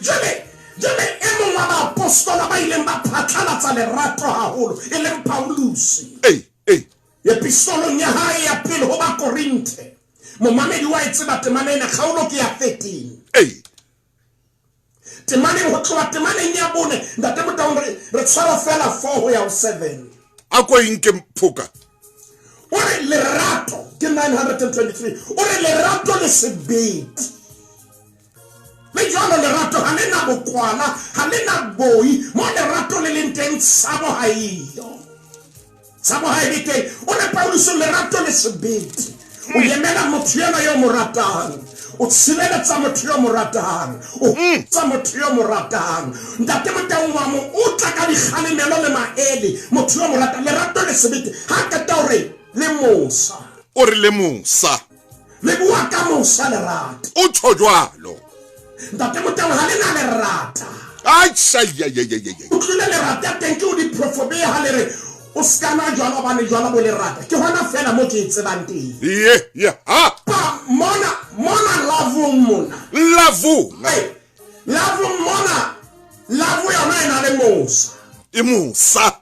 Jwale e mong wa baapostola ba ileng ba phatlalatsa lerato haholo e leng Paulus. Epistolong ya hae ya pele ho Bakorinthe. Momamedi wa e tseba temana ena, kgaolo ke ya 13. Temaneng ho tloha temaneng ya 4 Ntate Motaung re tshwara fela 4 ho ya ho 7. A ko inke phoka. O re lerato ke 923. O re lerato le sebete. Le jwalo lerato ha le na bokwala, ha le na boi, mo lerato le leng teng tshabo ha eyo. Tshabo ha e be teng. O re Paulus lerato le sebete. O yemela motho yena yo mo ratang. O tshireletsa motho yo mo ratang. O tsa motho yo mo ratang. Ntate Motaung wa mo o tla ka dikgalemelo le maele. Motho yo mo ratang. Lerato le sebete. Ha qeta o re le mosa. O re le mosa. Le bua ka mosa lerato. O tjho jwalo. Ntate Motaung ha le na lerata. Ai ya. O tlile lerata teng ke o diprofobea ha le re o skana jwalo ba ne jwalo bo lerata. Ke hona fela mo ke e tsebang teng. Ye ha. Pa mona lavong mona. Lavong. Lavong mona. Lavo yona e na le mosa. E mosa.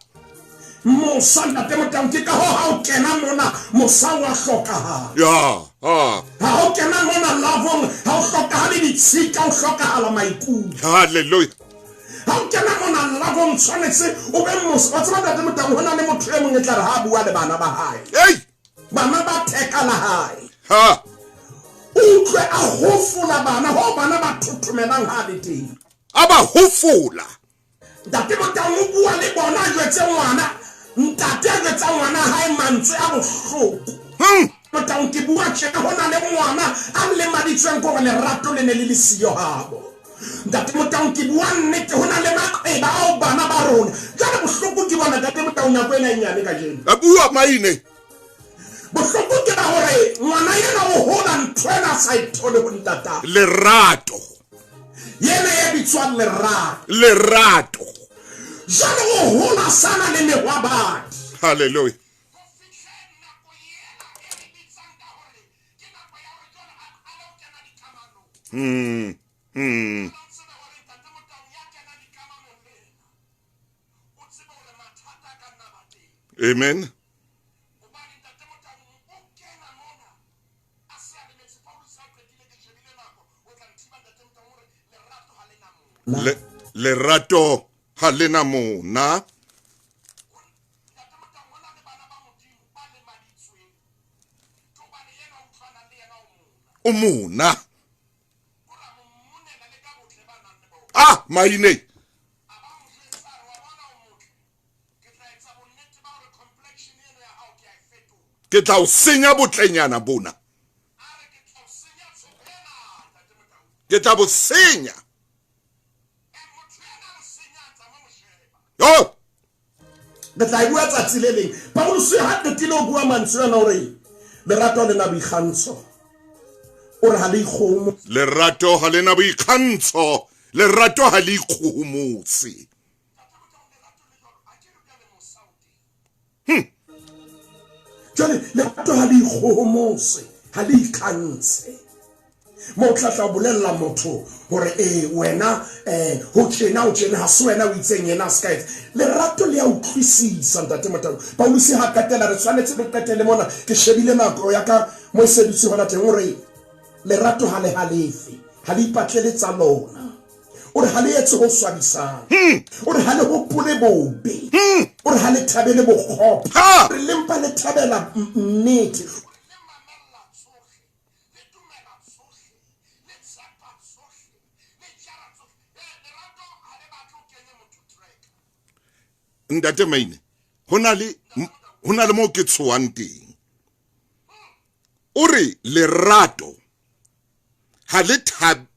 Mosa Ntate Motaung ke ka ho ha o kena mona mosa wa hlokahala. Ya. Ha o kena mona lavong ha o hlokahale ditshika, o hlokahala maikutlo. Hallelujah. Ha o kena mona lavong tshwanetse o be mosa. Wa tseba Ntate Motaung hona le motho e mong e tla re ha bua le bana ba hae. Ei! Bana ba theka la hae. Ha. O utlwe a hofola bana, ho bana ba thothomelang ha le teng. A ba hofola. Ntate Motaung o bua le bona a jwetse ngwana. Ntate a jwetsa ngwana hae mantswe a bohloko. Motaung ke bua tjena hona le ngwana a lemaditsweng ke hore lerato le ne le le siyo habo. Ntate Motaung ke bua nnete hona le maqeba ao bana ba rona. Jwale bohloko ke bona Ntate Motaung nako ena e nyane kajeno. A bua Maine. Bohloko ke ba hore ngwana yena o hola ntho ena a sa e thole ho ntata. Lerato. Yena ya bitswang lerato. Lerato. Jwale o hola sana le mehwabadi. Hallelujah. Amen. Lerato ha le na mona. O mona. Ah, maine. Ke tla o senya botlenyana bona. Ke tla bo senya. Yo! Re tla e bua tsatsi le leng. Paulus ha qetile ho bua mantswe ana hore lerato le na boikgantsho. O re ha le ikgomo. Lerato ha le na boikgantsho. Lerato ha le ikgohomose. Jwale lerato ha le ikgohomose, ha le ikgantshe. Mo tla tla bolella motho hore wena ho tjena o tjena ha se wena o itseng yena a ska etsa. Lerato le a utlwisisa ntate Motau. Paulus ha qetela re tshwanetse re qetele mona. Ke shebile nako ya ka mo e sebeditse hona teng hore lerato ha le halefe, ha le ipatlele tsa lona. O re ha le etse ho swabisang. O re ha le hopole bobe. O re ha le thabele bokgopo. Re le mpa le thabela nnete. Ntate Maine, ho na le mo ke tshoang teng. O re lerato ha le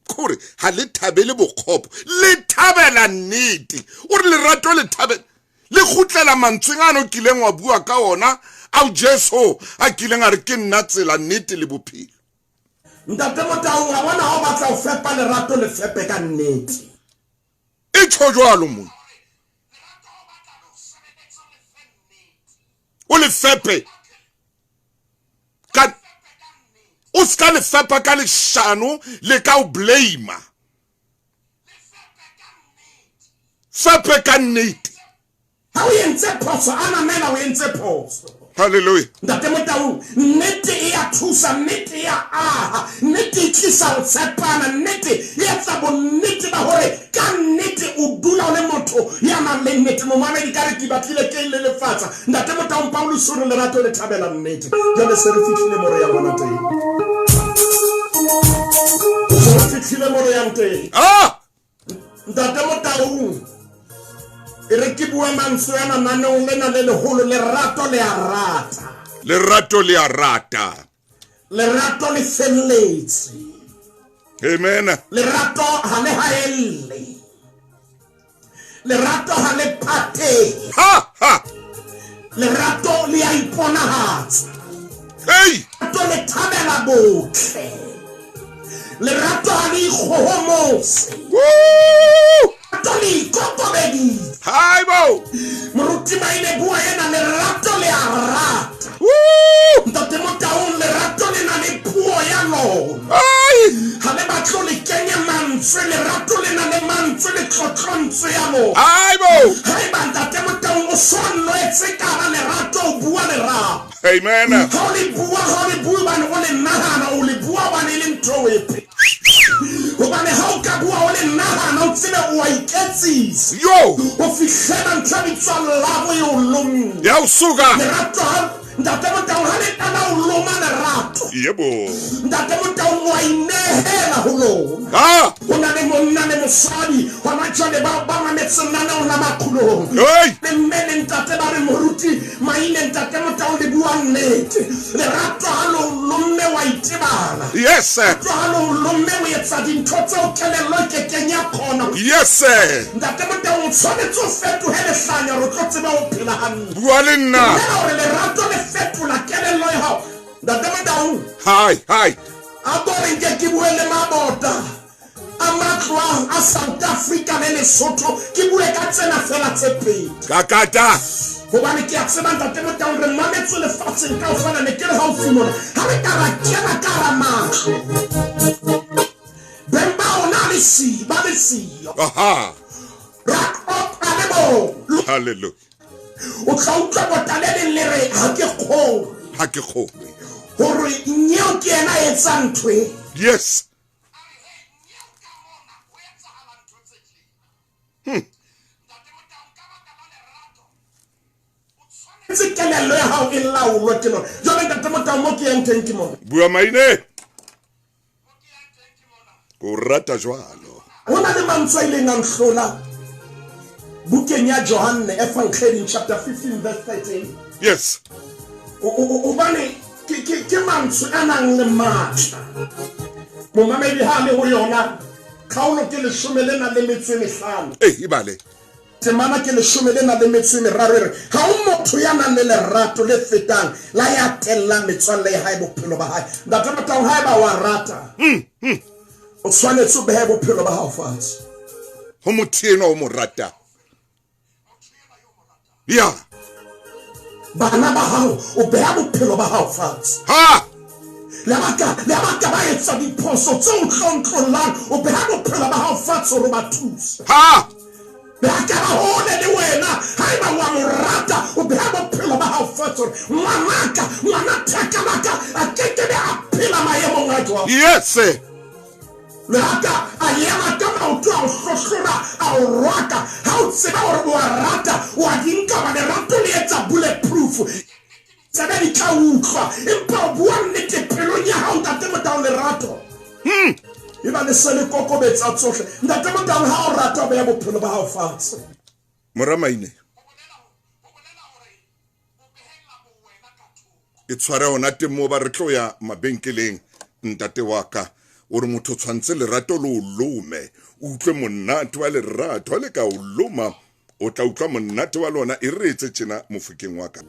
kore ha le thabele bokgopo, le thabela nnete. O re lerato le thabela le kgutlela mantsweng ano o kileng wa bua ka ona ao Jesu a kileng a re ke nna tsela, nnete le bophelo. Ntate Motau, wa bona ha o batla ho fepa lerato le fepe ka nnete. E tjho jwalo mona. O le fepe ka o ska le fepa ka leshano le ka o blame. Fepe ka nnete. Ha o entse phoso, ananela o entse phoso. Hallelujah. Ntate Motau, nnete e a thusa, nnete e a aha, nnete e tlisa ho tshepana, nnete e etsa bonnete ba hore ka nnete o dula o le motho ya nang le nnete. Momamedi ka re ke batlile ke le lefatsa. Ntate Motau, Paulus o re lerato le thabela nnete. Jwale se re fihlile mo re yang hona teng. Se re fihlile mo re yang teng. Ntate Motau, e re ke bua mantswe ana naneong lena le leholo, lerato le a rata. Lerato le a rata. Lerato le felletse. Amen. Lerato ha le haelle. Lerato ha le phatehe. Ha ha. Lerato le a iponahatsa. Hey! Lerato le thabela botle. Lerato ha le ikgohomose. Woo! Lerato le ikokobeditse. Hai bo! Moruti Maine bua yena, lerato le a rata. Woo! Ntate Motaung, lerato le na le puo ya lona. Ai! Ha le batle le kenye mantswe, lerato le na le mantswe le tlotlontswe ya lona. Hai bo! Haeba ntate Motaung o so nwetse ka hara lerato, o bua lerato. Amen. Ha o le bua, ha o le bue hobane o le nahana, o le bua hobane e le ntho epe. Hobane ha o ka bua o le nahana, o tsebe o a iketsisa. Yo! O fihlela ntho e bitswang labo e o lomme. Ya o suka. Lerato ha Ntate Motaung ha le qala o loma lerato. Yebo. Ntate Motaung wa inehela ho lona. Ah! Ho na le monna le mosadi hona jwale ba mametseng naneong la Makgulong. Hey! Le mme le ntate ba re moruti Maine ntate Motaung le bua nnete. Lerato ha lo lomme wa itebala. Yes sir. Lerato ha lo lomme o etsa dintho tseo kelello e kekeng ya kgona. Yes sir. Ntate Motaung o tshwanetse o fetohe lehlanya hore o tlo tseba ho phela hantle. Bua le nna. Bolela hore lerato le fetola kelello ya hao. Ntate Motaung. Hai, hai. A ko re nke ke bue le mabota a matlo a South Africa le Lesotho, ke bue ka tsena fela tse pedi. Kakata. Hobane ke a tseba ntate Motaung re mametse lefatsheng kaofela, ne ke re haufi mona. Ha re ka ra kena ka hara matlo, beng ba ona le siyo, ba le siyo. Aha. Ra qoqa le bona. Hallelujah. O tla utlwa bota le leng le re ha ke kgolwe. Ha ke kgolwe. Hore nyeo ke yena a etsang ntho e. Yes. Tse kelello ya hao e laolwe ke lona. Jwale ntate Motaung mo ke yang teng ke mona. Bua Maine. Ko rata jwalo. Ho na le mantswe a ileng a nhlola bukeng ya Johanne Evangeli chapter 15 verse 13. Yes. Hobane ke mantswe a nang le matla. Momamedi ha le ho yona kgaolo ke 15. E bale. Temana ke 13 e re ha o motho ya nang le lerato le fetang la ya tellang metswalle ya hae bophelo ba hae. Ntate Motaung, haeba wa rata, o tshwanetse o behe bophelo ba hao fatshe. Ho motho enwa o mo rata. Ya. Bana ba hao, o beha bophelo ba hao fatshe. Ha! Le baka ba etsa diphoso tse o tlontlollang, o beha bophelo ba hao fatshe hore o ba thuse. Ha! Le ka ba hole le wena, haeba wa mo rata, o beha bophelo ba hao fatshe hore ngwanaka, ngwana thaka ba ka, a kekebe a phela maemong a jwang. Yes. Le haka a ema ka maoto a o hlohlora, a o rwaka, ha o tseba hore o a rata, o a di nka ba lerato le etsa bulletproof. Tsebe di tla utlwa, empa o bua nnete pelong ya hao, Ntate Motaung, lerato. E ba le se le kokobetsa tsohle. Ntate Motaung, ha o rata, o beha bophelo ba hao fatshe. Mora Maine. E tshware hona teng moo ba re tlo ya mabenkeleng, ntate wa ka. O re motho tshwantse lerato le o lome, o utlwe monate wa lerato, ha le ka o loma, o tla utlwa monate wa lona. E re etse tjena mofokeng wa ka.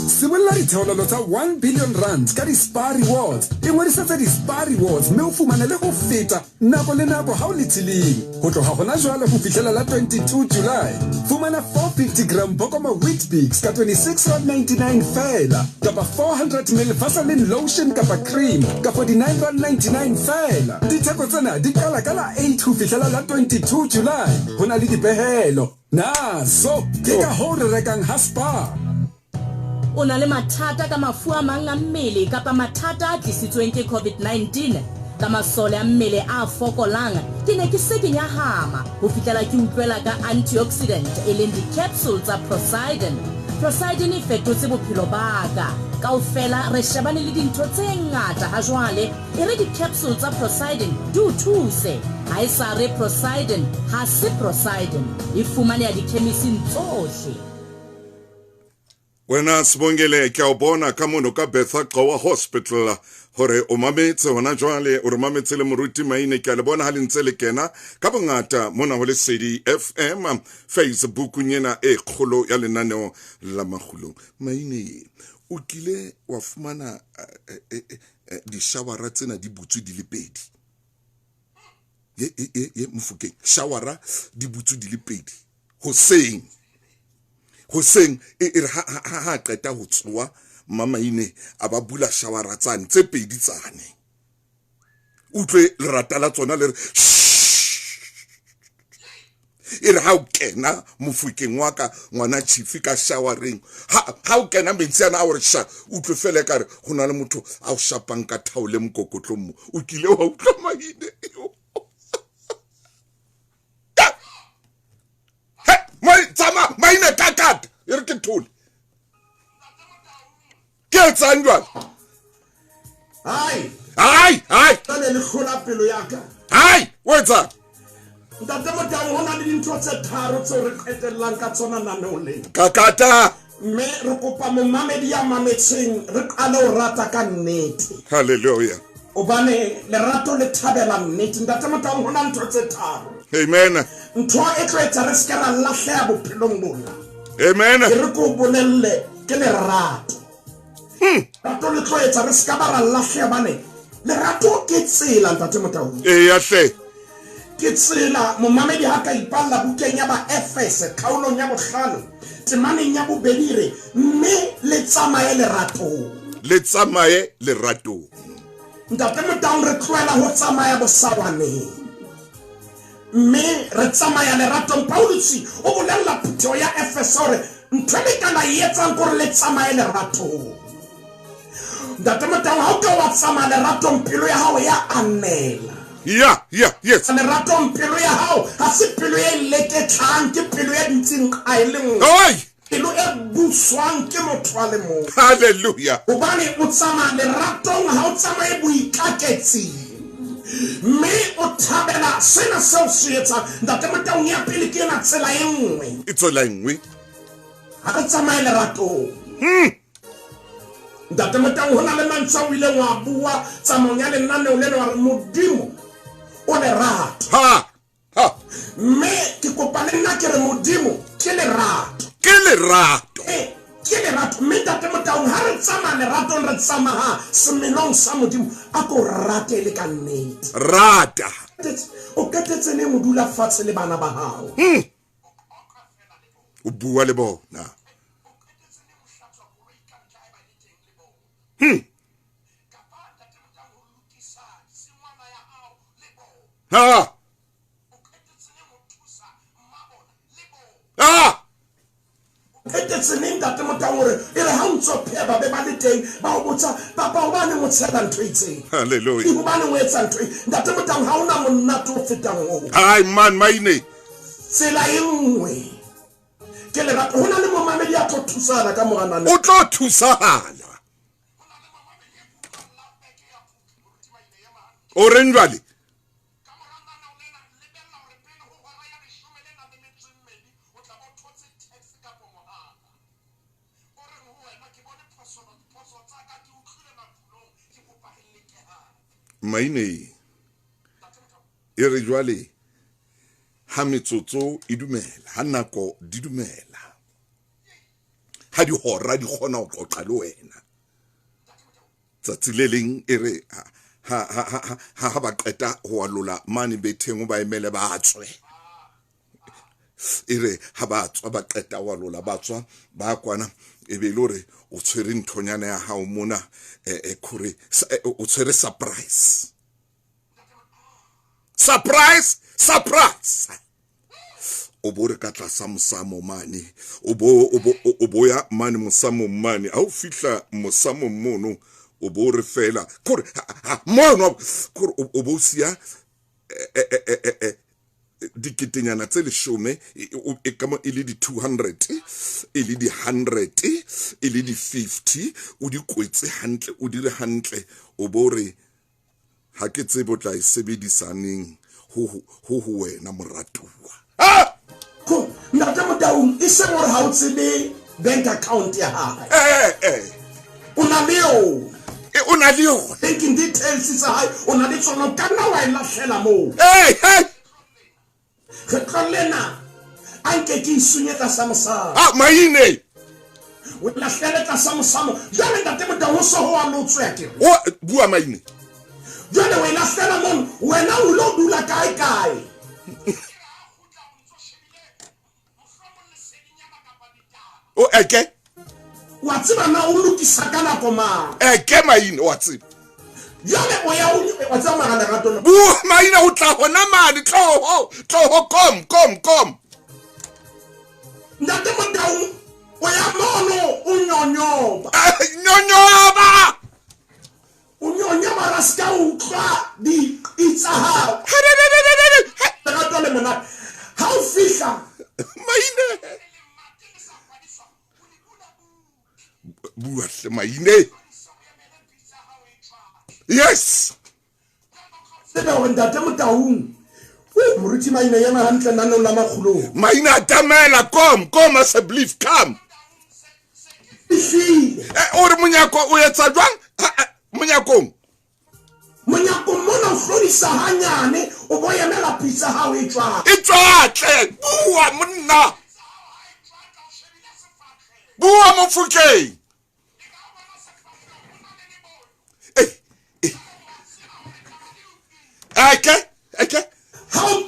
Sibolla ditheolelo tsa 1 billion rand ka di-Spar Rewards. Ingodisetse di-Spar Rewards mme o fumane le ho feta nako le nako ha o le tseleng. Ho tloha hona jwale ho fihlela la 22 July. Fumana 450 gram Bokoma Weet-Bix ka 26.99 feela kapa 400 ml Vaseline lotion kapa cream ka 49.99 feela. Ditheko tsena di qala ka la 8 ho fihlela la 22 July. Ho na le dipehelo. Naso ke ka hoo re rekang ha Spar. O na le mathata ka mafu a mang a mmele kapa mathata a tlisitsweng ke COVID-19 ka masole a mmele a fokolang, ke ne ke se ke nyahama ho fihlela ke utlwela ka antioxidant e leng di-capsule tsa Procyden. Procyden e fetotse bophelo ba ka. Kaofela re shebane le dintho tse ngata ha jwale, e re di-capsule tsa Procyden di o thuse. Ha e sa re Procyden, ha se Procyden. E fumaneha dikhemising tsohle. Wena Sibongile, ke a o bona ka mono ka Bertha Gxowa Hospital hore o mametse hona jwale, o re mametse le moruti Maine. Ke a le bona ha le ntse le kena ka bongata mona ho Lesedi FM Facebookung ena e kgolo ya lenaneo la Makgulong. Maine, o kile wa fumana dishawara tsena di butswe di le pedi? Ye Mofokeng, shawara di butswe di le pedi hoseng. Hoseng e re ha qeta ho tsoa Mamaine a ba bula shawara tsane tse pedi tsane. Utlwe lerata la tsona le re e re ha o kena Mofokeng wa ka ngwana chief ka shawareng, ha o kena metsi ana a o re sha, utlwe fela ekare ho na le motho a o shapang ka thaole mokokotlong mo. O kile wa utlwa Maine? Tsamaya Maine kakata e re ke thole. Ke etsang jwale? Hai. Hai, hai. Tsane le hlola pelo ya ka. Hai, o etsang? Ntate Motaung, ho na le dintho tse tharo tseo re qetellang ka tsona naneong lena. Kakata. Mme re kopa momamedi ya mametseng re qale ho rata ka nnete. Hallelujah. Hobane lerato le thabela nnete. Ntate Motaung, ho na ntho tse tharo. Amen. Ntho e tlo etsa re se ke ra lahleha bophelong bona. Amen. Ke re ko bolelle ke lerato. Lerato le tlo etsa re se ka ba ra lahleha bane lerato ke tsela, Ntate Motaung. Eya hle. Ke tsela. Momamedi ha ka ipalla bukeng ya ba Efese kgaolong ya 5 temaneng ya 2 re mme le tsamaye leratong. Le tsamaye leratong. Ntate Motaung, re tlohela ho tsamaya bosawaneng mme re tsamaya leratong. Paulus o bolella phutheho ya Efese hore ntho e le ka la e etsang ke hore le tsamaye leratong. Ntate Motaung, ha o ka wa tsamaya leratong, pelo ya hao ya anela. Ya, ya, yes. Leratong pelo ya hao ha se pelo e leketlang, ke pelo e dutseng a e le nngwe. Oi! Pelo e buswang ke motho a le mong. Hallelujah. Hobane o tsamaya leratong, ha o tsamaye boikaketsing. Mme o thabela sena seo se etsang. Ntate Motaung, ya pele ke ena tsela e nngwe. E tsela e nngwe. Ha re tsamaye leratong. Ntate Motaung, ho na le mantswe ao o ileng wa bua tsamaong ya lenaneo lena wa re Modimo o lerato. Ha ha. Mme ke kopa le nna ke re Modimo ke lerato. Ke lerato. Eh, ke lerato. Mme Ntate Motaung, ha re tsamaya leratong, re tsamaya semelong sa Modimo. A ko rate e le ka nnete. Rata. O qetetse neng o dula fatshe le bana ba hao? O bua le bona. Ha. Ha. Qetetse neng Ntate Motaung hore e re ha o ntso pheha ba be ba le teng ba o botsa papa hobaneng o tshela ntho e itseng? Hallelujah. Hobaneng o etsa ntho e? Ntate Motaung, ha hona monate o fetang oo. Ai man maine. Tsela e nngwe ke lerato. Ho na le momamedi ya tlo thusahala ka mora nane. O tlo thusahala. O reng jwale? Maine e re jwale ha metsotso e dumela, ha nako di dumela, ha dihora di kgona ho qoqa le wena, tsatsi le leng e re ha ha ha ha ba qeta ho alola mane betheng o ba emele ba tswe. E re ha ba tswa ba qeta ho alola ba tswa ba kwana, e be le hore o tshwere nthonyana ya hao mona, kore o tshwere surprise. Surprise, surprise. O bo re ka tlasa mosamo mane, o bo ya mane mosamo mane, ha o fihla mosamo mono o bo re fela kore mono kore o bo siya diketenyana tse leshome, e ka mo e le di 200, e le di 100, e le di 50, o di kwetse hantle, o dire hantle, o bo re ha ke tsebe o tla e sebedisa neng ho wena moratuwa. Ah! Ntate Motaung, e seng hore ha o tsebe bank account ya hae. O na le yona. O na le yona. Banking details tsa hae, o na le tsona, o ka nna wa e lahlela moo. Kgetlo lena a nke ke isunye tlasa mosamo. Ah, maine. O lahlele tlasa mosamo. Jwale Ntate Motaung, ho so ho a lotswe akere. O bua maine. Jwale o e lahlela mono, wena o lo dula kae kae? O eke? Wa tseba na o lokisa ka nako mang? Eke maine, wa tseba. Jwale o ya o wa tseba mara lerato la. Bua maine, o tla hona mane, tloho, tloho, kom, kom, kom. Ntate Motaung, o ya mono o nyonyoba. Nyonyoba! O nyonyoba ra ska utlwa di itsa hao. Lerato le monate. Ha o fihla maine. Bua hle maine. Yes. Tsebe hore Ntate Motaung, o moruti maine yena hantle nanong la makgolong. Maine atamela, kom, kom as a belief, come. Fihlile. O re monyako o etsa jwang? Monyakong. Monyakong mona o hlodisa hanyane, o bo emela pitsa hao e tswa. E tswa tle, bua monna. Bua mofokeng. Eke, eke. Ha o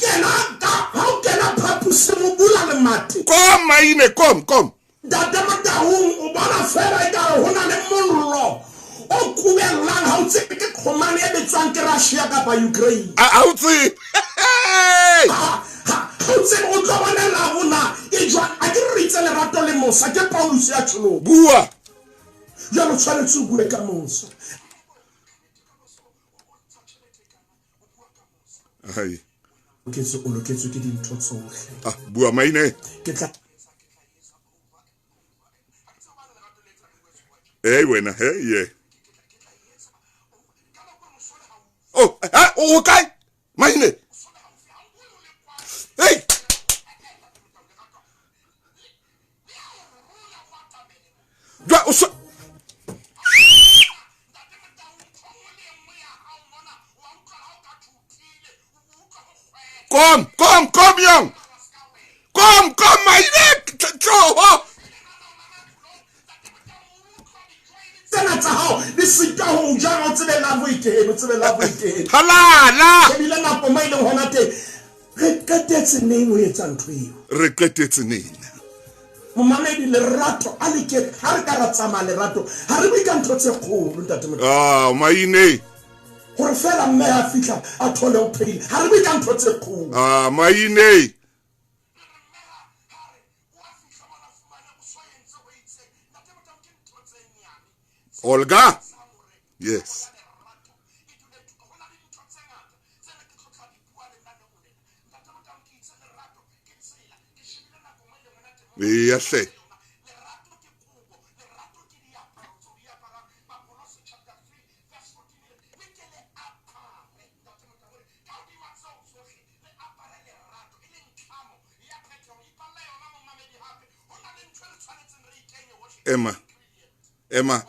kena phapusing o bula lemati. Kom maine, kom, kom. Ntate Motaung, o bona fela ekare ho na le mollo o kubellang, ha o tsebe ke qhomane e betswang ke Russia kapa Ukraine. Ha o tsebe. Ha o tsebe, o tlo bona la rona e jwang. A ke re itse lerato le mosa, ke Paulus ya tjholong. Bua. Jwale o tshwanetse o bue ka mosa. Hai. O loketswe ke dintho tsohle. Ah, bua maine. Ke tla Hey wena, hey ye. Oh, ha, o kae? Maine. Hey. Jwa o so. Kom, kom, kom jong. Kom, kom Maine, tloho. Tsena tsa hao di sitwa ho ja, o tsebe love e kene, o tsebe love e kene. Halala. Ebile nako mo e leng hona teng, re qetetse neng ho etsa ntho eo? Re qetetse neng? Momamedi, lerato a le ke ha re ka ra tsamaya lerato, ha re bue ka ntho tse kgolo, ntate Modimo. Ah, Maine. Hore fela mme a fihla a thole o phedile, ha re bue ka ntho tse kgolo. Ah, Maine. Olga? Yes. Eya hle. Ema. Ema.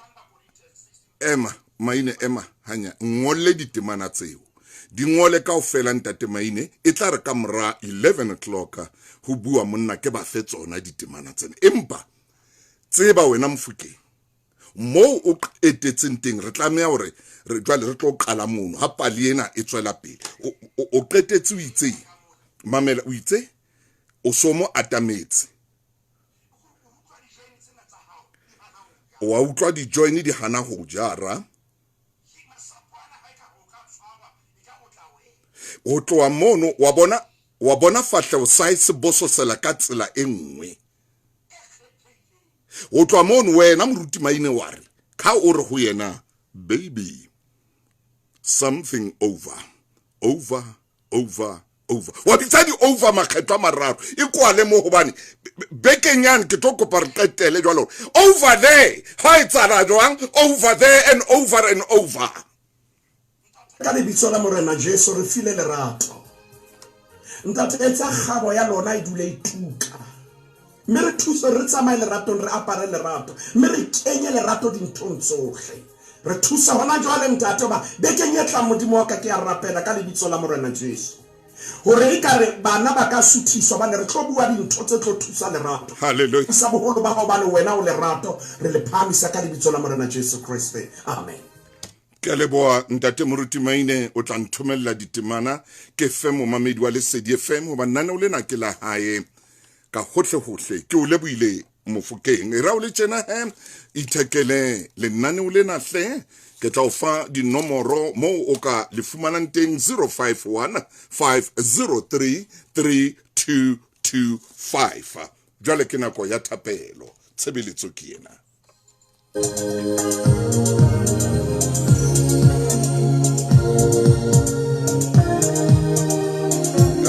Ema, Maine, ema, hanya, ngolle ditemana tseo. Di ngole kaofela ntate Maine, e tla re ka mora 11 o'clock ho bua monna ke ba fe tsona ditemana tsena. Empa tseba wena Mofokeng, moo o qetetseng teng re tlameha hore re jwale re tlo qala mono ha pali ena e tswela pele. O qetetse o itse, mamela, o itse o so mo atametse. O a utlwa di-join di hana ho jara. O tloha mono wa bona fahleho sa hae se bososela ka tsela e nngwe. O tloha mono wena moruti Maine wa re, ka o re ho yena, baby, something over, over, over, over. Wa bitsa di over makgetlo a mararo. E kwale mo hobane bekeng yane ke tlo kopa re qetele jwalo. Over there, ha etsahala jwang? Over there and over and over. Ka lebitso la Morena Jesu re file lerato. Ntate, etsa kgabo ya lona e dule e tuka. Mme re thuse re tsamaye leratong, re apare lerato, mme re kenye lerato dinthong tsohle. Re thusa hona jwale ntate, hoba bekeng e tlang Modimo wa ka ke a rapela ka lebitso la Morena Jesu. Hore ekare bana ba ka suthiswa, hobane re tlo bua dintho tse tlo thusa lerato. Hallelujah. Sa boholo ba hao, hobane wena o lerato, re le phahamisa ka lebitso la Morena Jesu Kreste. Amen. Ke a leboha ntate Moruti Maine, o tla nthomella ditemana ke fe momamedi wa Lesedi FM, hobane naneo lena ke la hae ka hohle hohle. Ke o lebohile Mofokeng. E ra o le tjena he, ithekele lenaneo lena hle. Ke tla o fa dinomoro moo o ka le fumanang teng, 051 503 3225. Jwale ke nako ya thapelo, tshebeletso ke ena.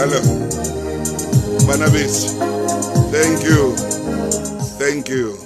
Hello. Bana beso. Thank you. Thank you.